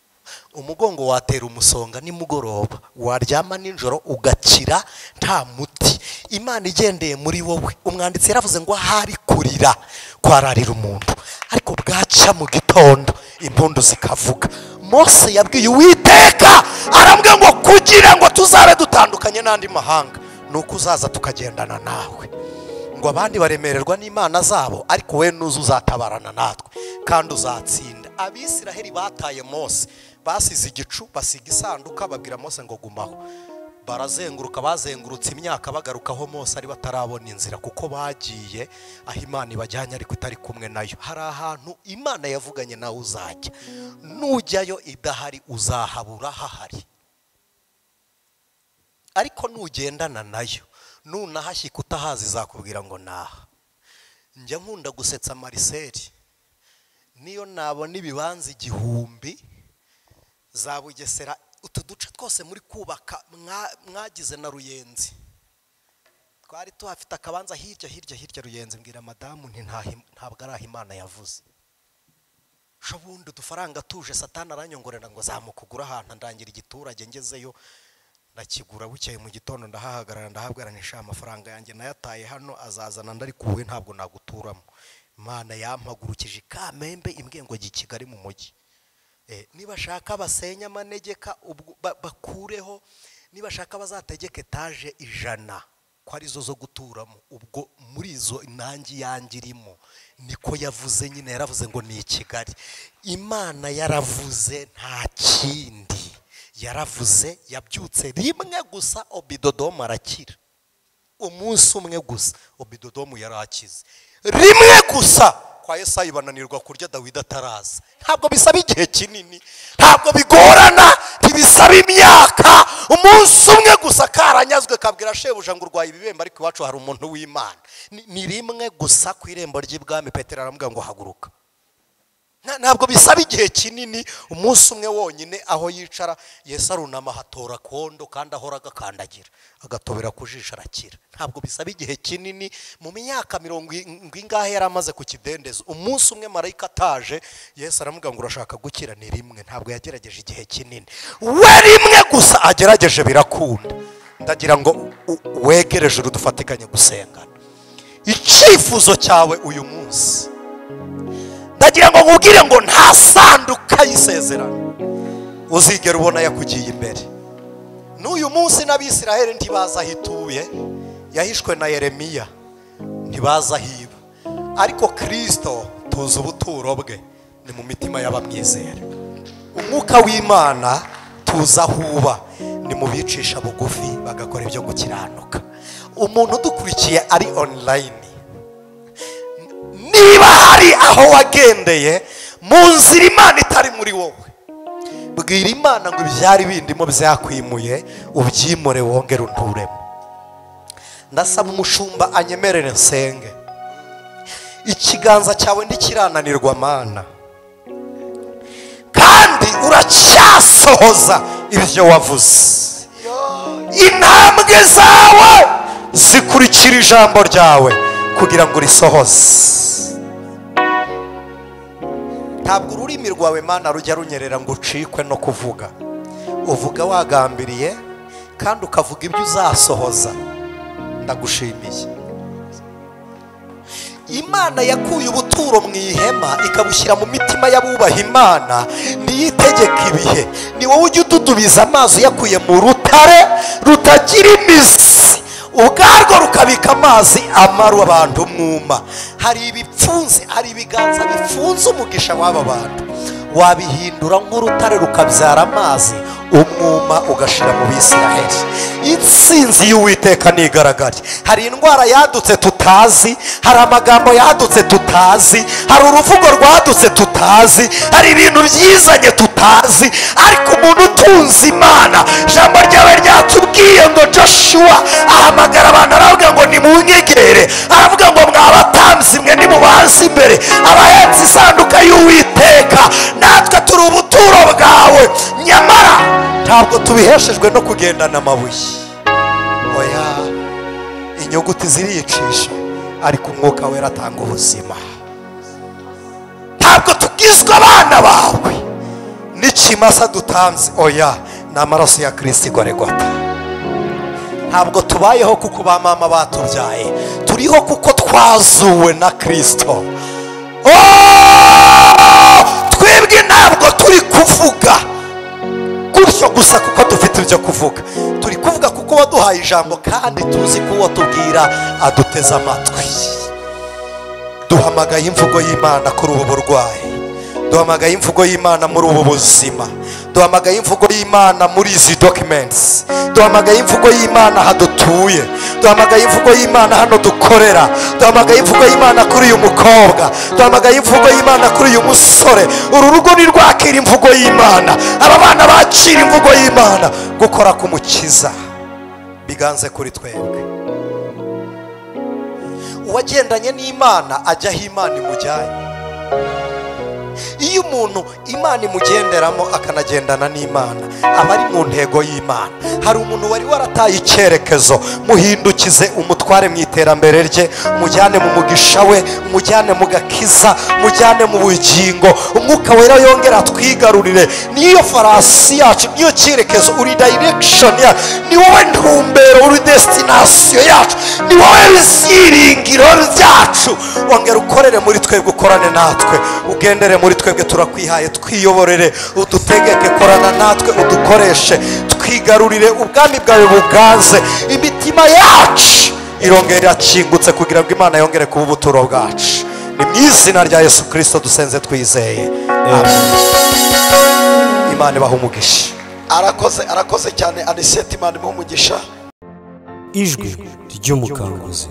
Umugongo watera umusonga nimugoroba, waryama nijoro ugakira nta muti. Imana igendeye muri wowe. Umwanditsi yaravuze ngo ahari kurira kwararira umuntu, ariko bwaca mu gitondo impundu zikavuga. Mose yabwiye Uwiteka arambwira ngo kugira ngo tuzabe dutandukanye n'andi mahanga nuko uzaza tukagendana nawe. Ngo abandi baremererwa n'Imana zabo, ariko we nuza uzatabarana natwe kandi uzatsinda. Abisiraheli bataye Mose, basize igicu, basiga isanduka, babwira Mose ngo gumaho. Barazenguruka, bazengurutse imyaka bagarukaho Mose ari batarabona inzira, kuko bagiye aho Imana ibajyanye ariko itari kumwe nayo. Hari ahantu Imana yavuganye nawe uzajya, nujyayo idahari uzahabura hahari, ariko nugendana nayo nunahashyika utahazi izakubwira ngo naha. Njya nkunda gusetsa Mariseli, niyo nabona ibibanza 1000 za Bugesera, utu duce twose muri kubaka mwagize na Ruyenzi, twari tuhafite akabanza hirya hirya hirya Ruyenzi. Mbwira madamu nti ntabwo ari aho Imana yavuze. Ubundi udufaranga tuje, Satani aranyongorera ngo zamukugura ahantu, ndangira igiturage ngezeyo ndakigura. Bukeye mu gitondo ndahahagarara, ndahabwaranisha amafaranga yanjye nayataye hano, azazana ndarikuwe, ntabwo naguturamo. Imana yampagurukije Kamembe imbwiye ngo jya i Kigali mu mujyi. Nibashaka basenya amanegeka bakureho, nibashaka bazategeke etaje 100 ko arizo zo guturamo, ubwo muri izo intangi yangirimo. Niko yavuze nyine, yaravuze ngo ni Kigali. Imana yaravuze nta kindi, yaravuze, yabyutse rimwe gusa Obidodomu arakira. Umunsi umwe gusa Obidodomu yarakize, rimwe gusa. Kwa Yesayi bananirwa kurya Dawidi ataraza. Ntabwo bisaba igihe kinini, ntabwo bigorana, ntibisaba imyaka. Umunsi umwe gusa karanyazwe kabwira shebuja ngo urwaye ibibembe, ariko iwacu hari umuntu w'Imana. Ni rimwe gusa ku irembo ry'ibwami Petero aramubwira ngo haguruka. Ntabwo bisaba igihe kinini, umunsi umwe wonyine aho yicara Yesu arunama hatora kondo kandi ahora agakandagira agatobera kujisha arakira. Ntabwo bisaba igihe kinini, mu myaka 70 ingahe yari amaze ku kidendezo. Umunsi umwe marayika ataje Yesu aramubwira ngo urashaka gukira? Ni rimwe. Ntabwo yagerageje igihe kinini, we rimwe gusa agerageje birakunda. Ndagira ngo wegereje urudufatikanye gusengana icyifuzo cyawe uyu munsi. Ndagira ngo nkubwire ngo nta sanduka y'isezerano uzigera ubona yakugiye imbere. N'uyu munsi n'Abisiraheli ntibaza aho ituye, yahishwe na Yeremiya, ntibaza aho iba. Ariko Kristo tuzi ubuturo bwe, ni mu mitima y'abamwizera. Umwuka w'Imana tuzi aho uba, ni mu bicisha bugufi bagakora ibyo gukiranuka. Umuntu udukurikiye ari online, niba hari aho wagendeye mu nzira Imana itari muri wowe, bwira Imana ngo ibyari bindimo byakwimuye ubyimure wongere unturemo. Ndasaba umushumba anyemerere nsenge. Ikiganza cyawe ntikirananirwa Mana, kandi uracyasohoza ibyo wavuze. Intambwe zawe zikurikira ijambo ryawe kugira ngo urisohoze. Ntabwo ururimi rwawe Mana rujya runyerera ngo ucikwe no kuvuga. Uvuga wagambiriye kandi ukavuga ibyo uzasohoza. Ndagushimiye. Imana yakuye ubuturo mu ihema ikabushyira mu mitima y'abubaha Imana, niyitegeka ibihe. Ni wowe ujya ududubiza amazi yakuye mu rutare rutagira imizi, ubwarwo rukabika amazi amara abantu umwuma. Hari ibipfunsi, hari ibiganza bifunze umugisha w'aba bantu, wabihindura nk'urutare rukabyara amazi, umwuma ugashira mu Bisiraheli. Intsinzi y'Uwiteka nigaragare. Hari indwara yadutse tutazi, hari amagambo yadutse tutazi, hari uruvugo rwadutse tutazi, hari ibintu byizanye tutazi, ariko umuntu utunze Imana, ijambo ryawe ryatubwiye ngo Joshua ahamagara abantu aravuga ngo nimunyegere, aravuga ngo mwabatambyi mwe nimubanze imbere abahetse isanduka y'Uwiteka, natwe turi ubuturo bwawe. Nyamara ntabwo tubiheshejwe no kugendana amabuye. Oya, inyuguti ziriyicisha, ariko umwuka wera atanga ubuzima. Ntabwo tugizwe abana bawe n'ikimasa dutanze, oya, ni amaraso ya Kristo Golgotha. Ntabwo tubayeho kuko ba mama batubyaye, turiho kuko twazuwe na Kristo. Twebwe ntabwo turi kuvuga gutyo gusa kuko dufite ibyo kuvuga, turi kuvuga kuko waduhaye ijambo kandi tuzi ko uwo tubwira aduteze amatwi. Duhamagaye imvugo y'Imana kuri ubu burwayi, duhamagaye imvugo y'Imana muri ubu buzima, duhamagaye imvugo y'Imana muri izi documents, duhamagaye imvugo y'Imana hadutuye, duhamagaye imvugo y'Imana hano dukorera, duhamagaye imvugo y'Imana kuri uyu mukobwa, duhamagaye imvugo y'Imana kuri uyu musore. Uru rugo ni rwakira imvugo y'Imana, aba bana bakira imvugo y'Imana. Gukora k'Umukiza biganze kuri twebwe. Uwagendanye n'Imana ajya aho Imana imujyanye. Iyo umuntu Imana imugenderamo akanagendana n'Imana, aba ari mu ntego y'Imana. Hari umuntu wari warataye icyerekezo, muhindukize umutware mu iterambere rye, mujyane mu mugisha we, mujyane mu gakiza, mujyane mu bugingo. Umwuka wera yongera atwigarurire. Niyo farasi yacu, niyo cyerekezo, uri direction yacu, ni wowe ntumbero, uri destination yacu, ni wowe byiringiro byacu. Ongera ukorere muri twebwe, ukorane natwe, ugendere muri twebwe. Twebwe turakwihaye, twiyoborere, udutegeke, korana natwe, udukoreshe, twigarurire ubwami bwawe buganze. Imitima yacu irongera irakingutse kugira ngo Imana yongere kuba ubuturo bwacu. Ni mu izina rya Yesu Kristo dusenze twizeye, amen. Imana ibahe umugisha. Arakoze, arakoze cyane Aniseti, Imana imuhe umugisha. Ijwi ry'umukanguzi.